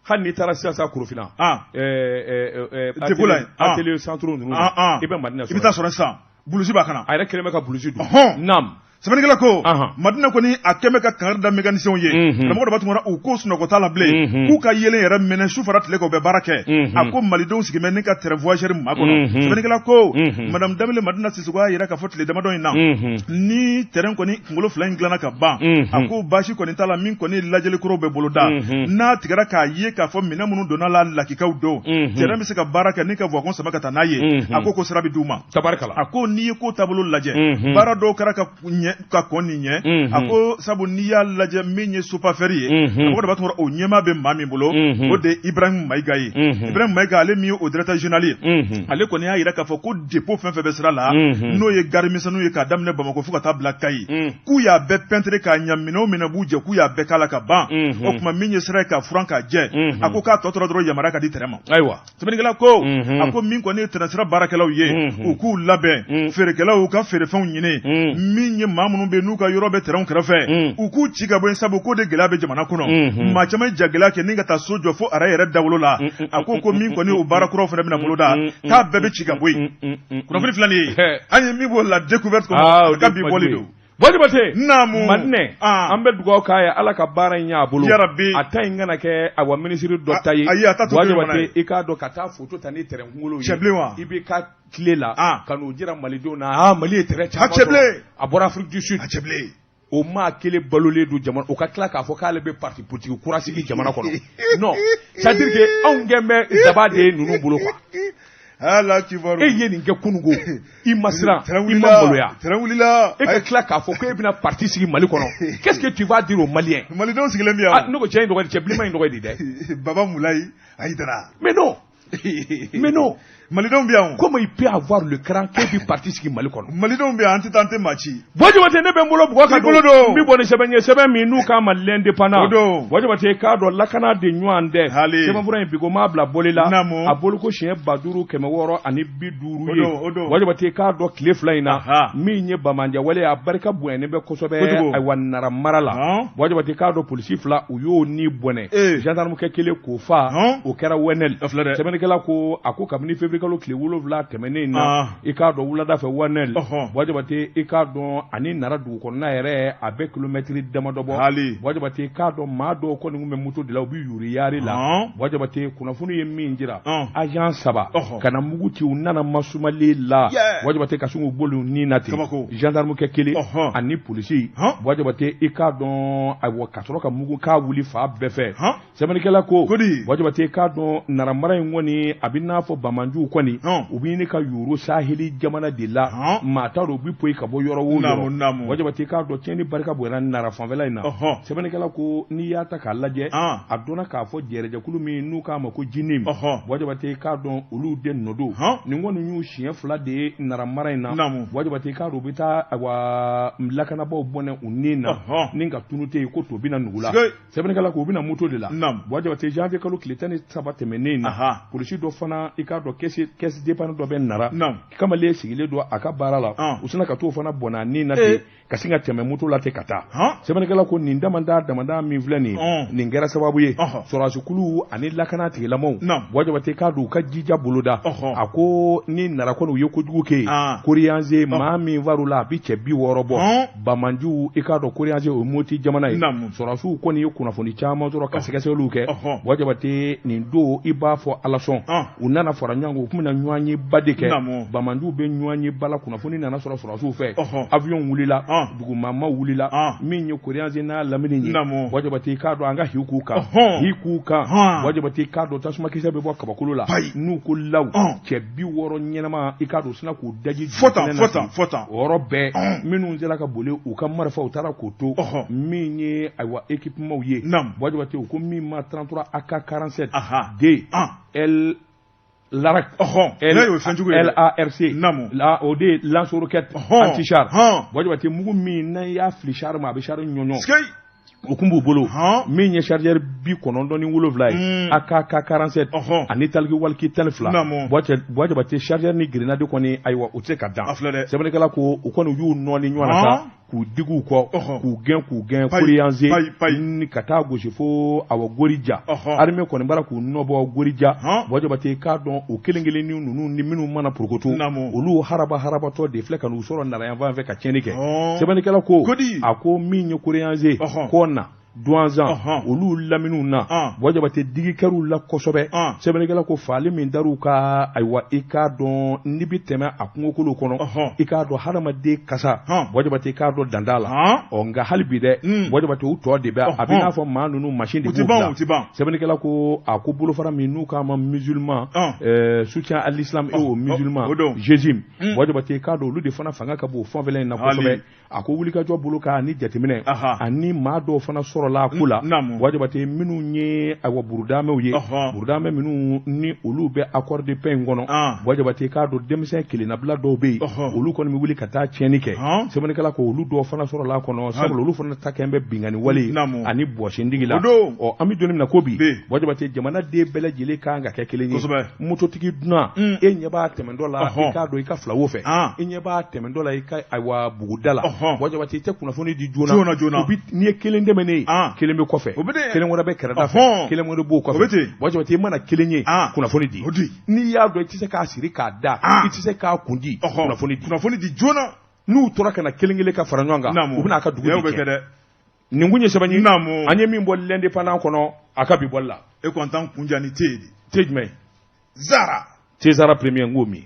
Hali n'i taara sisan sa Korofina, dépôt la, atelier centraux ninnu, i bɛ Madina sɔrɔ, i bɛ taa sɔrɔ sisan blouse b'a kana. A yɛrɛ kɛlen bɛ ka blouse don. Naam. Sɛbɛnnikɛla ko Madina kɔni a kɛn bɛ ka kangari da mécanicienw ye, karamɔgɔ Daba Tunkara, u ko sunɔgɔ t'a la bilen, k'u ka yelen yɛrɛ mɛnɛ su fara tile kan, u bɛ baara kɛ. A ko malidenw sigilen bɛ ni ka train voyageur makɔnɔ. Sɛbɛnnikɛla ko madame Danbele Madina Sisɔkɔ y'a jira k'a fɔ tile damadɔ in na, ni train kɔni kunkolo fila in dilanna ka ban, a ko baasi kɔni t'a la, min kɔni lajɛli kuraw bɛ boloda, n'a tigɛra k'a ye k'a fɔ minɛn minnu donna la lakikaw don, train bɛ se ka baara kɛ ni ka wagon sama ka taa n'a ye. A ko sira bɛ d'u ma. Tabarikala. A ko n'i ye ko taabolo lajɛ, baara dɔw kɛra ka ɲɛ ka kɔn nin ɲɛ. A ko sabu n'i y'a lajɛ, min ye Sopafer ye, karamɔgɔ Daba Tunkara, o ɲɛmaa bɛ maa min bolo, o de ye Ibrahim Mayiga ye. Ibrahim Mayiga, ale min ye o directeur général ye, ale kɔni y'a jira k'a fɔ ko dépôt fɛn fɛn bɛ sira la, n'o ye gare misɛnninw ye k'a daminɛ Bamakɔ fo ka taa bila Kayi, k'u y'a bɛɛ peinture k'a ɲɛ, minɛn o minɛn b'u jɛ, k'u y'a bɛɛ k'a la ka ban. O tuma min ye sira ye k'a furan k'a jɛ, a ko k'a tɔ tora dɔrɔn yamaruya ka di train ma. Ayiwa. Sɛbɛnnikɛla ko a ko min kɔni ye train sira baarakɛlaw ye, u k'u labɛn, feerekɛlaw u ka feerefɛnw ɲini, min ye maa minnu bɛ n'u ka yɔrɔ bɛ train kɛrɛfɛ, u k'u ci ka bɔ yen, sabu k'o de gɛlɛya bɛ jamana kɔnɔ. Maa caman ye jagɛlɛya kɛ ni ka taa so jɔ fo ara yɛrɛ dawolo la. A ko min kɔni o baara kuraw fana bɛna boloda, k'a bɛɛ bɛ ci ka bɔ yen. Kunnafoni filɛ nin ye, an ye min bɔ La Découverte kɔnɔ, ka bi bɔli don. Jabate. Naamu. Madinɛ, an bɛ dugawu k'a ye, Ala ka baara in ɲɛ a bolo. Yarabi. A ta in kana kɛ awa minisiri dɔ ta ye. Ayi, a ta to. Jabate, i k'a dɔn ka taa foto ta ni tɛrɛn kunkolo ye. Cɛbilen wa. I bɛ ka tile la ka n'o jira malidenw na, Mali ye tɛrɛn caman sɔrɔ. Cɛbilen. A bɔra Afrique du Sud. A cɛbilen. O maa kelen balolen don jamana, o ka tila k'a fɔ k'ale bɛ parti politique kura sigi jamana kɔnɔ. Non, c'est à dire que anw kɛn bɛ daba de ye ninnu bolo quoi. Ala kibaru. E ye nin kɛ kununko, i ma siran, i ma maloya. Train wulila. E ka tila k'a fɔ ko e bɛna parti sigi Mali kɔnɔ. Qu'est-ce que tu vas dire aux Maliens? Malidenw sigilen bɛ yan. Ne ko cɛ in tɔgɔ di, cɛ bilenman in tɔgɔ di dɛ? Baba Mulayi Hayidara. Mais non. Mais non. Malidenw bɛ yan. Comment il peut avoir le cran k'e bɛ parti sigi Mali kɔnɔ? Malidenw bɛ yan, an tɛ taa, an tɛ maa ci. Buwa Jabate, ne bɛ n bolo bugɔ ka don. I bolo don. N bɛ bɔ ni sɛbɛn ye, sɛbɛn min n'u k'a ma L'Indépendant. O don. Buwa Jabate, k'a dɔn lakana de ɲɔgɔn tɛ. Hali. Sɛbɛnfura in bi ko m'a bila bɔli la. Naamu. A bolo ko siɲɛ 5650 ye. O don, o don. Buwa Jabate, k'a dɔn tile fila in na. Min ye bamanjawale ye, a barika bonyanen bɛ kosɛbɛ. Kojugu. Ayiwa, Nara mara la. Buwa Jabate, k'a dɔn polisi fila u y'o ni bɔnɛ. Gendarme kɛ kelen k'o fa. O kɛra Wɛnɛli. A filɛ dɛ. Sɛbɛnnikɛla ko a ko kabini février janvier kalo tile 7 tɛmɛnen in na, i k'a dɔn wulada fɛ Wanɛl, Buwa Jabate, i k'a dɔn ani Nara dugu kɔnɔna yɛrɛ a bɛ kilomɛtiri damadɔ bɔ. Buwa Jabate, i k'a dɔn maa dɔw kɔni tun bɛ moto de la, u bɛ yuriyaari la. Buwa Jabate, kunnafoni ye min jira, agent 3 ka na mugu ci u nana masumalen la. Buwa Jabate, ka sin k'u boli u ni na ten, gendarme kɛ kelen ani polisi. Buwa Jabate, i k'a dɔn ayiwa ka sɔrɔ ka mugu k'a wuli fan bɛɛ fɛ. Sɛbɛnnikɛla ko Buwa Jabate, i k'a dɔn Nara mara in kɔni a bɛ n'a fɔ banbaanciw kɔni u bɛ ɲini ka yuuru saheli jamana de la, maa t'a dɔn u bɛ poyi ka bɔ yɔrɔ o yɔrɔ. Buwa Jabate, i k'a dɔn tiɲɛni barika bonyana Nara fanfɛla in na. Sɛbɛnnikɛla ko n'i y'a ta k'a lajɛ, a dɔnna k'a fɔ jɛrɛjɛkulu min n'u k'a ma ko JNIM, Buwa Jabate, i k'a dɔn olu de nɔ don. Nin kɔni y'u siɲɛ 2 de ye Nara mara in na. Buwa Jabate, i k'a dɔn u bɛ taa ayiwa lakanabaaw bɔnɛ u ni na ni ka tunu tɛ yen ko to bɛna nugu la. Sɛbɛnnikɛla ko u bɛna moto de la. Buwa Jabate, janvier kalo tile 13 tɛmɛnen in na, polisi dɔ fana, i k'a dɔn caisse d'épargne dɔ bɛ Nara, kamalen sigilen don a ka baara la, u sinna ka t'o fana bɔnɛ a ni na ten ka sin ka tɛmɛ moto la ten ka taa. Sɛbɛnnikɛla ko nin damada damada min filɛ nin ye, nin kɛra sababu ye sɔrɔdasikulu ani lakana tigilamɔgɔw, Buwa Jabate, k'a dɔn u ka jija boloda. A ko ni Nara kɔni u ye kojugu kɛ yen, Koriyanze maa min far'u la a bɛ cɛ 60 bɔ. Banbaanciw, i k'a dɔn Koriyanze o ye Moti jamana ye. Sɔrɔdasiw kɔni ye kunnafoni caman sɔrɔ ka sɛgɛsɛgɛliw kɛ. Buwa Jabate, nin don i b'a fɔ alasɔn u nana fara ɲɔgɔn kan, u tun bɛna ɲɔgɔnyeba de kɛ. Banbaanciw bɛ ɲɔgɔnyeba la, kunnafoni nana sɔrɔ sɔrɔdasiw fɛ, avion wulila, dugumamaw wulila, min ye Koriyanze n'a lamini ye. Buwa Jabate, i k'a dɔn an ka hi k'u kan, hi k'u kan. Buwa Jabate, i k'a dɔn tasumakisɛ bɛ bɔ kabakolo la n'u ko law, cɛ 60 ɲɛnama, i k'a dɔn u sinna k'u daji fɔ o yɔrɔ bɛɛ. Minnu sera ka boli u ka marifaw taara k'o to, min ye ayiwa équipement ye. Buwa Jabate, u ko min ma 33 AK 47 D L Larak, LARC, la o de ye lance-roquette anti-char. Buwa Jabate, mugu min n'a y'a fili char ma, a bɛ char ɲɔɲɔ. O kun b'u bolo, min ye chargeur 97 ye, AK 47 ani talkie walkie 12. Buwa Jabate, chargeur ni grenade kɔni, ayiwa u tɛ se ka dan. Sɛbɛnnikɛla ko u kɔni y'u nɔɔni ɲɔgɔn na sa k'u digi u kɔ, k'u gɛn, k'u gɛn Koriyanze ka taa gosi fo awa Gorija. Armée kɔni bara k'u nɔbɔ Gorija. Buwa Jabate, k'a dɔn o kelen kelennin ninnu ni minnu mana porokoto, olu haraba harabatɔ de filɛ ka n'u sɔrɔ Nara yan fan fɛ ka tiɲɛni kɛ. Sɛbɛnnikɛla ko a ko min ye Koriyanze Kɔna Duwanzan, olu laminiw na, Buwa Jabate, digi kɛr'u la kosɛbɛ. Sɛbɛnnikɛla ko faali min dar'u ka, ayiwa i k'a dɔn n'i bɛ tɛmɛ a kungokolo kɔnɔ, i k'a dɔn hadamaden kasa, Buwa Jabate, i k'a dɔn dan t'a la. Ɔ nka hali bi dɛ, Buwa Jabate, u tɔ de bɛ a bɛ n'a fɔ maa ninnu masin de b'u bila. Sɛbɛnnikɛla ko a ko bolofara min n'u k'a ma musulman soutien à l'islam et aux musulmans GSIM, Buwa Jabate, i k'a dɔn olu de fana fanga ka bon fanfɛla in na kosɛbɛ. A ko wulikajɔ bolo kan ni jateminɛ ani maa dɔw fana sɔrɔla a ko la, Buwa Jabate, minnu ye ayiwa burudamɛw ye, burudamɛ minnu ni olu bɛ accord de paix in kɔnɔ. Buwa Jabate, k'a dɔn denmisɛn kelennabila dɔw bɛ yen, olu kɔni bɛ wuli ka taa tiɲɛni kɛ. Sɛbɛnnikɛla ko olu dɔw fana sɔrɔla a kɔnɔ, sabula olu fana ta kɛn bɛ binkanni wale ye ani bɔsindigi la. Ɔ an bɛ don min na ko bi, Buwa Jabate, jamanaden bɛɛ lajɛlen kan ka kɛ kelen ye. Mototigi dunan, e ɲɛ b'a tɛmɛntɔ la, i k'a dɔn i ka filawo fɛ, i ɲɛ b'a tɛmɛntɔ la i ka ayiwa buguda la, Buwa Jabate, i tɛ kunnafoni di joona joona. N'i ye kelen tɛmɛnen ye, kelen bɛ kɔfɛ, kelen wɛrɛ bɛ kɛrɛda fɛ, kelen wɛrɛ b'o kɔfɛ. Buwa Jabate, i mana kelen ye, kunnafoni di. N'i y'a dɔn i tɛ se k'a siri k'a da, i tɛ se k'a kun di, kunnafoni di, kunnafoni di joona. N'u tora ka na kelen kelen ka fara ɲɔgɔn kan, u bɛna a ka dugu de tiɲɛ. Nin kun ye sɛbɛn ye an ye min bɔ L'Indépendant kɔnɔ a ka bi bɔli la. E ko an t'an kun ja ni te ye de. Te jumɛn? Zara. Te Zara premier n k'o min.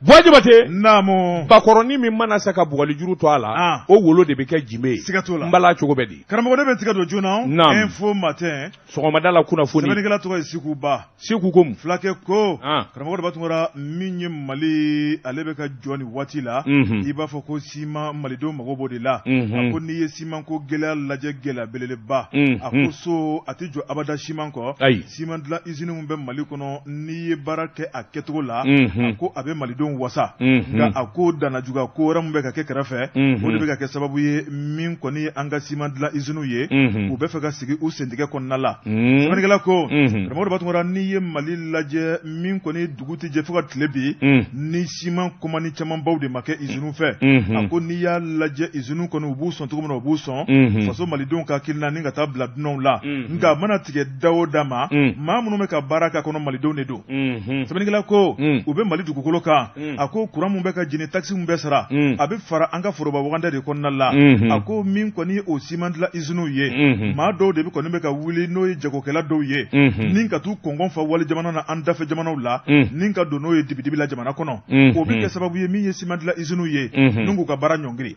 Buwa Jabate. Naamu. Bakɔrɔnin min mana sa ka bugɔli juru to a la. O wolo de bɛ kɛ jime ye. Siga t'o la. N bala cogo bɛ di? Karamɔgɔ, ne bɛ n tigɛ don joona. Naamu. Info Matin. Sɔgɔmada la kunnafoni. Sɛbɛnnikɛla tɔgɔ ye Siku Ba. Siku ko mun? Fulakɛ ko. Karamɔgɔ Daba Tunkara, min ye Mali ale bɛ ka jɔ nin waati la. I b'a fɔ ko siman, malidenw mago b'o de la. A ko n'i ye simanko gɛlɛya lajɛ, gɛlɛya belebeleba. A ko so a tɛ jɔ abada siman kɔ. Ayi. Siman dilan usine min bɛ Mali kɔnɔ, n'i ye baara kɛ a kɛcogo la. A ko a a bɛ malidenw wasa, nka a ko dannajuguya ko wɛrɛ min bɛ ka kɛ kɛrɛfɛ, o de bɛ ka kɛ sababu ye min kɔni ye an ka siman dilan iziniw ye, u bɛ fɛ ka sigi u sentigɛ kɔnɔna la. Sɛbɛnnikɛla ko, karamɔgɔ Daba Tunkara, n'i ye Mali lajɛ, min kɔni dugu tɛ jɛ fo ka tile bin ni siman kɔmani camanbaw de ma kɛ iziniw fɛ. A ko n'i y'a lajɛ, iziniw kɔni u b'u sɔn cogo min na, u b'u sɔn faso malidenw ka hakilina ni ka taa bila dunanw la. Nka a mana tigɛ da o da ma, maa minnu bɛ ka baara k'a kɔnɔ, malidenw de don. Sɛbɛnnikɛla ko u bɛ Mali dugukolo kan. A ko kuran min bɛ ka jeni, taxe min bɛ sara, a bɛ fara an ka foroba wagandɛ de kɔnɔna la. A ko min kɔni o siman dilan iziniw ye, maa dɔw de bɛ kɔni bɛ ka wuli, n'o ye jagokɛla dɔw ye, ni ka t'u kɔngɔn fa wali jamana na, an dafɛ jamanaw la, ni ka don n'o ye dibidibi la jamana kɔnɔ. O bɛ kɛ sababu ye min ye siman dilan iziniw ye, ni k'u ka baara ɲɔngiri.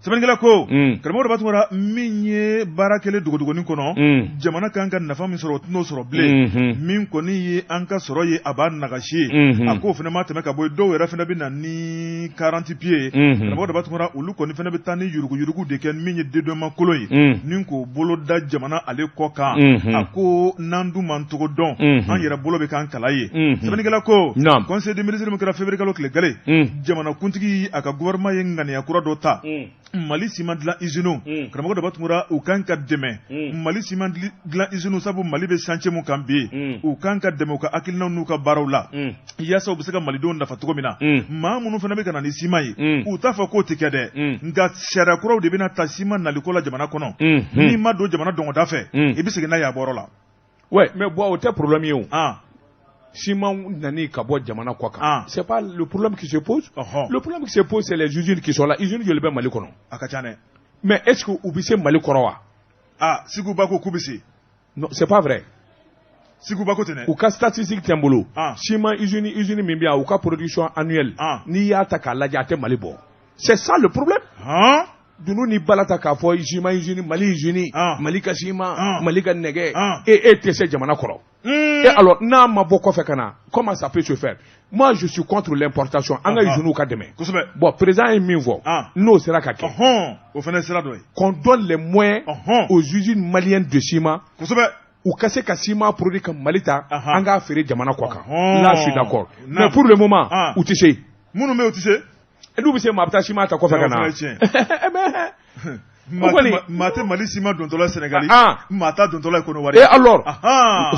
Sɛbɛnnikɛla ko, karamɔgɔ Daba Tunkara, min ye baara kɛlen dogodogonin kɔnɔ, jamana kan ka nafa min sɔrɔ, o tɛn'o sɔrɔ bilen. Min kɔni ye an ka sɔrɔ ye, a b'a nagasi. A k'o fana ma tɛmɛ ka bɔ yen, dɔw yɛrɛ fana bɛ na ni 40 pieds ye. Karamɔgɔ Daba Tunkara, olu kɔni fana bɛ taa ni yuruguyurugu de kɛ, min ye dédouanement kolon ye, ni k'o bolo da jamana ale kɔ kan. A ko n'an dun m'an tɔgɔ dɔn, an yɛrɛ bolo bɛ k'an kala ye. Sɛbɛnnikɛla ko conseil des ministres min kɛra février kalo tile gale, jamanakuntigi a ka gouvernement ye ŋaniya kura dɔ ta. Mali siman dilan iziniw, karamɔgɔ Daba Tunkara, u kan ka dɛmɛ. Mali siman dilan iziniw, sabu Mali bɛ chantier mun kan bi, u kan ka dɛmɛ u ka hakilinaw n'u ka baaraw la, yaasa u bɛ se ka malidenw nafa cogo min na. Maa minnu fana bɛ ka na ni siman ye, u t'a fɔ k'o tɛ kɛ dɛ, nka sariya kuraw de bɛna ta siman naliko la jamana kɔnɔ. N'i ma don jamana dɔngɔda fɛ, i bɛ segin n'a ye a bɔyɔrɔ la. Ouais, mais bon, o tɛ problème ye o. Siman nani ka bɔ jamana kɔ kan. C'est pas le problème qui se pose. Le problème qui se pose, c'est les usines qui sont là. Usines joli bɛ Mali kɔnɔ? A ka ca dɛ. Mais est-ce que u bɛ se Mali kɔrɔ wa? Ah, Segu ba ko k'u bɛ se. Non, c'est pas vrai. Segu ba ko ten dɛ. U ka statistique tɛ n bolo. Siman usine min bɛ yan, u ka production annuelle. N'i y'a ta k'a lajɛ, a tɛ Mali bɔ. C'est ça le problème. Dunun ni bala ta k'a fɔ siman usine, Mali usine, Mali ka siman, Mali ka nɛgɛ, e tɛ se jamana kɔrɔ. Et alors, n'a ma bɔ kɔfɛ ka na, comment ça peut se faire? Moi, je suis contre l'importation. An ka usines ka dɛmɛ. Bon, président ye min fɔ, n'o sera ka kɛ. O fana sira dɔ ye. Qu'on donne les moyens aux usines maliennes de ciment. U ka se ka ciment produit ka Mali ta, an k'a feere jamana kɔ kan. Là, je suis d'accord. Mais pour le moment, u tɛ se. Minnu bɛ yen, u tɛ se. N'u bɛ se, maa bɛ taa ciment ta kɔfɛ ka na. Maa tɛ Mali ciment dontɔla Sénégali, maa t'a dontɔla ye Côte d'Ivoire. Et alors,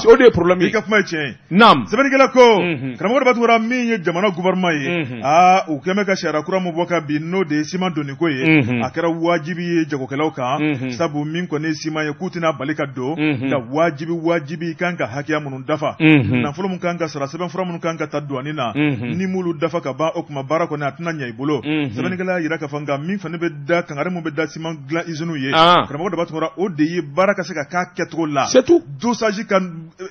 o de ye problème ye. I ka kuma ye tiɲɛ ye. Naam. Sɛbɛnnikɛla ko, karamɔgɔ Daba Tunkara, min ye jamana gouvernement ye, aa, u kɛn bɛ ka sariya kura min bɔ ka bin, n'o de ye ciment donniko ye, a kɛra wajibi ye jagokɛlaw kan, sabu min kɔni ye ciment ye, k'u tɛna bali ka don, nka wajibi wajibi i kan ka hakɛya minnu dafa, nafolo min kan ka sara, sɛbɛnfura minnu kan ka ta douane na, ni m'olu dafa ka ban, o tuma baara kɔni a tɛna ɲɛ i bolo. Sɛbɛnnikɛla y'a jira k'a fɔ, nka min fana bɛ da kangari min bɛ da ciment dilan usine ye, karamɔgɔ Daba Tunkara, o de ye baara ka se ka k'a kɛcogo la. C'est tout. Dosage ka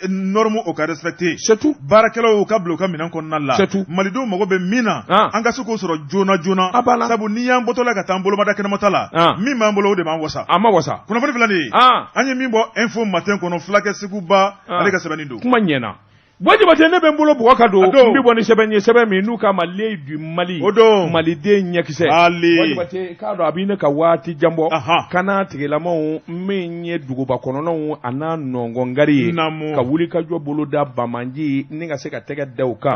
norme, o ka respecté. C'est tout. Baarakɛlaw ka bila u ka minɛn kɔnɔna la. C'est tout. Malidenw mago bɛ min na, an ka se k'o sɔrɔ joona joona. A banna. Sabu n'i y'an bɔtɔla ka taa an bolomada kɛnɛmata la, min b'an bolo, o de b'an wasa. A ma wasa. Kunnafoni filɛ nin ye, an ye min bɔ Info Matin kɔnɔ, fulakɛ Segu Ba, ale ka sɛbɛnni don. Kuma ɲɛna. Buwa Jabate, ne bɛ n bolo bugɔ ka don, n bɛ bɔ ni sɛbɛn ye, sɛbɛn min n'u k'a ma L'Œil du Mali. O don. Maliden ɲɛkisɛ. Ali. Buwa Jabate, k'a dɔn a bɛ ne ka waati jan bɔ. Kana tigilamaw min ye duguba kɔnɔnaw a n'a nɔngɔngari ye. Naamu. Ka wuli ka jɔ boloda bamanji ni ka se ka tɛgɛ da u kan.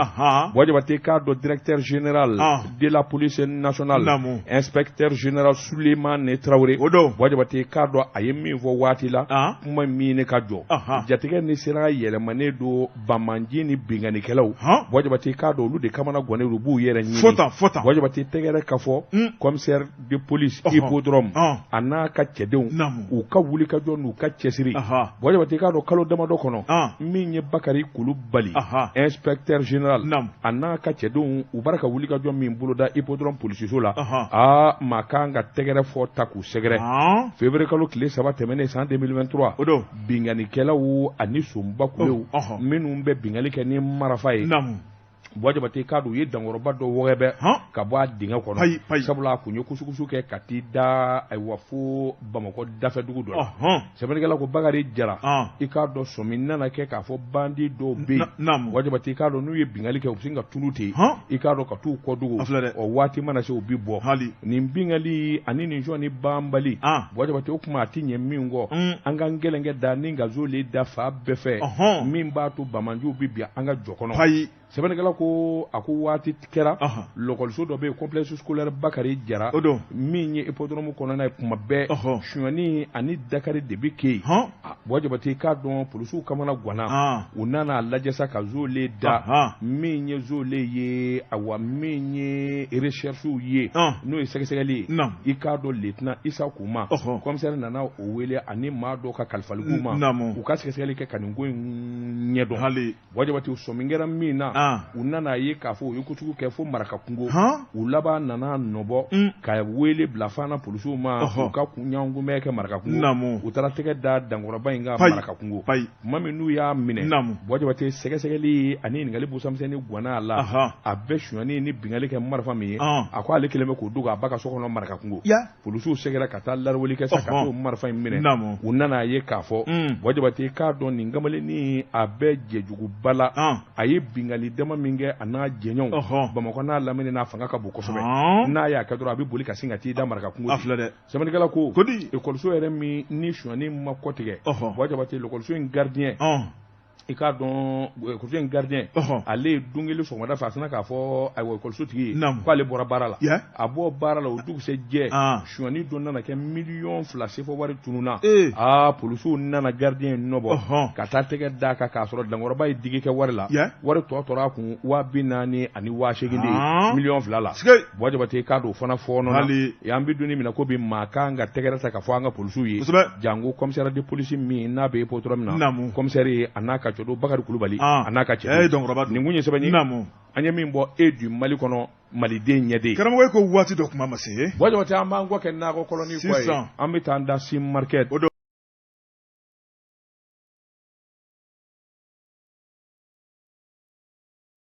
Buwa Jabate, k'a dɔn directeur général de la police nationale. Naamu. Inspecteur général Sulemani Traoré. O don. Buwa Jabate, k'a dɔn a ye min fɔ waati la. Kuma min ne ka jɔ. Jatigɛ ni sira yɛlɛmanen don bamanji ni binkannikɛlaw. Buwa Jabate, k'a dɔn olu de kamana gannen u b'u yɛrɛ ɲini. Fo tan, fo tan. Buwa Jabate, tɛgɛrɛ ka fɔ commissaire de police hippodrome a n'a ka cɛdenw, u ka wuli ka jɔ n'u ka cɛsiri. Buwa Jabate, k'a dɔn kalo damadɔ kɔnɔ, min ye Bakari Kulubali, inspecteur général, a n'a ka cɛdenw, u b'ara ka wuli ka jɔ min boloda hippodrome polisiso la, aa, maa kan ka tɛgɛrɛ fɔ ta k'u sɛgɛrɛ. Février kalo tile 3 tɛmɛnen san 2023, O don. Binkannikɛlaw ani sonba kulew minnu bɛ binkanni kɛ ni marafa ye. Buwa Jabate, k'a dɔn u ye dankɔrɔba dɔ wɔgɛbɛ ka bɔ a dingɛ kɔnɔ, sabula a kun ye kusukusu kɛ ka t'i da, ayiwa, fo Bamakɔ dafɛdugu dɔ la. Sɛbɛnnikɛla ko Bakari Jara, i k'a dɔn sɔmi nana kɛ k'a fɔ bandi dɔw bɛ yen. Buwa Jabate, i k'a dɔn n'u ye binkanni kɛ, u bɛ sin ka tunu ten, i k'a dɔn ka t'u kɔ dogo, o waati mana se, u bɛ bɔ. Nin binkanni ani nin sɔnni banbali, Buwa Jabate, o tuma a tɛ ɲɛ min kɔ, an k'an gɛlɛnkɛ da ni ka zo le da fa bɛɛ fɛ, min b'a to bamanjiw bɛ bin an ka jɔ kɔnɔ. Sɛbɛnnikɛla ko a ko waati kɛra lɔkɔliso dɔ bɛ yen complexe scolaire Bakari Jara o don min ye hippodrome kɔnɔna ye kuma bɛɛ sonyani ani dakari de bɛ kɛ yen Buwa Jabate i k'a dɔn polisiw kamana ganna u nana a lajɛ sa ka zolen da min ye zolen ye awa min ye recherchew ye n'o ye sɛgɛsɛgɛli ye i k'a dɔn lieutenant Isa Kuma commissaire nana o wele ani maa dɔw ka kalifali k'u ma u ka sɛgɛsɛgɛli kɛ ka nin ko in ɲɛdɔn hali Buwa Jabate sɔmi kɛra min na u nana a ye k'a fɔ u ye kojugu kɛ fo Marakakungo u laban nana nɔbɔ ka wele bila Fana polisiw ma u ka ɲɔgɔnkunbɛn kɛ Marakakungo u taara tɛgɛ da dankɔrɔba in kan Marakakungo tuma min n'u y'a minɛ Buwa Jabate sɛgɛsɛgɛli ani ɲininkali busamisɛnnin ganna a la a bɛ sonyani ni binkanni kɛ marifa min ye a ko ale kelen bɛ k'o dogo a ba ka so kɔnɔ Marakakungo Polisiw seginna ka taa laraweli kɛ sa ka t'o marifa in minɛ u nana a ye k'a fɔ Buwa Jabate k'a dɔn nin kamalennin a bɛ jɛjuguba la a ye binkanni dama min kɛ a n'a jɛɲɔgɔnw Bamakɔ n'a lamini n'a fanga ka bon kosɛbɛ n'a y'a kɛ dɔrɔn a bɛ boli ka sin ka t'i da Marakakungo sɛbɛnnikɛla ko ekɔliso yɛrɛ min ni sonyani ma kɔtigɛ Buwa Jabate ekɔliso in gardien i k'a dɔn ekɔliso in gardien ale ye don kelen sɔgɔmada fɛ a sinna k'a fɔ ayiwa ekɔliso tigi ye k'ale bɔra baara la a bɔ baara la o dugusɛjɛ sonyani dɔ nana kɛ miliyɔn 2 sefa wari tununna aa polisiw nana gardien in nɔbɔ ka taa tɛgɛ d'a kan k'a sɔrɔ dankɔrɔba ye digi kɛ wari la wari tɔ tora a kun 40,000 ni 8000 de ye miliyɔn 2 la Buwa Jabate k'a dɔn o fana fɔɔnɔna an bɛ don min na ko bi maa kan ka tɛgɛrɛ ta ka fɔ an ka polisiw ye janko commissaire de police min n'a bɛ hippodrome na commissaire ye a n'a ka cɛdenw Bakari Kulubali a n'a ka cɛdenw nin kun ye sɛbɛn ye an ye min bɔ e du Mali kɔnɔ maliden ɲɛden karamɔgɔ ko waati dɔ kuma ma se Buwa Jabate an b'an kɔ kɛ nakɔ kɔlɔni kɔ ye an bɛ taa an da Sim market o don.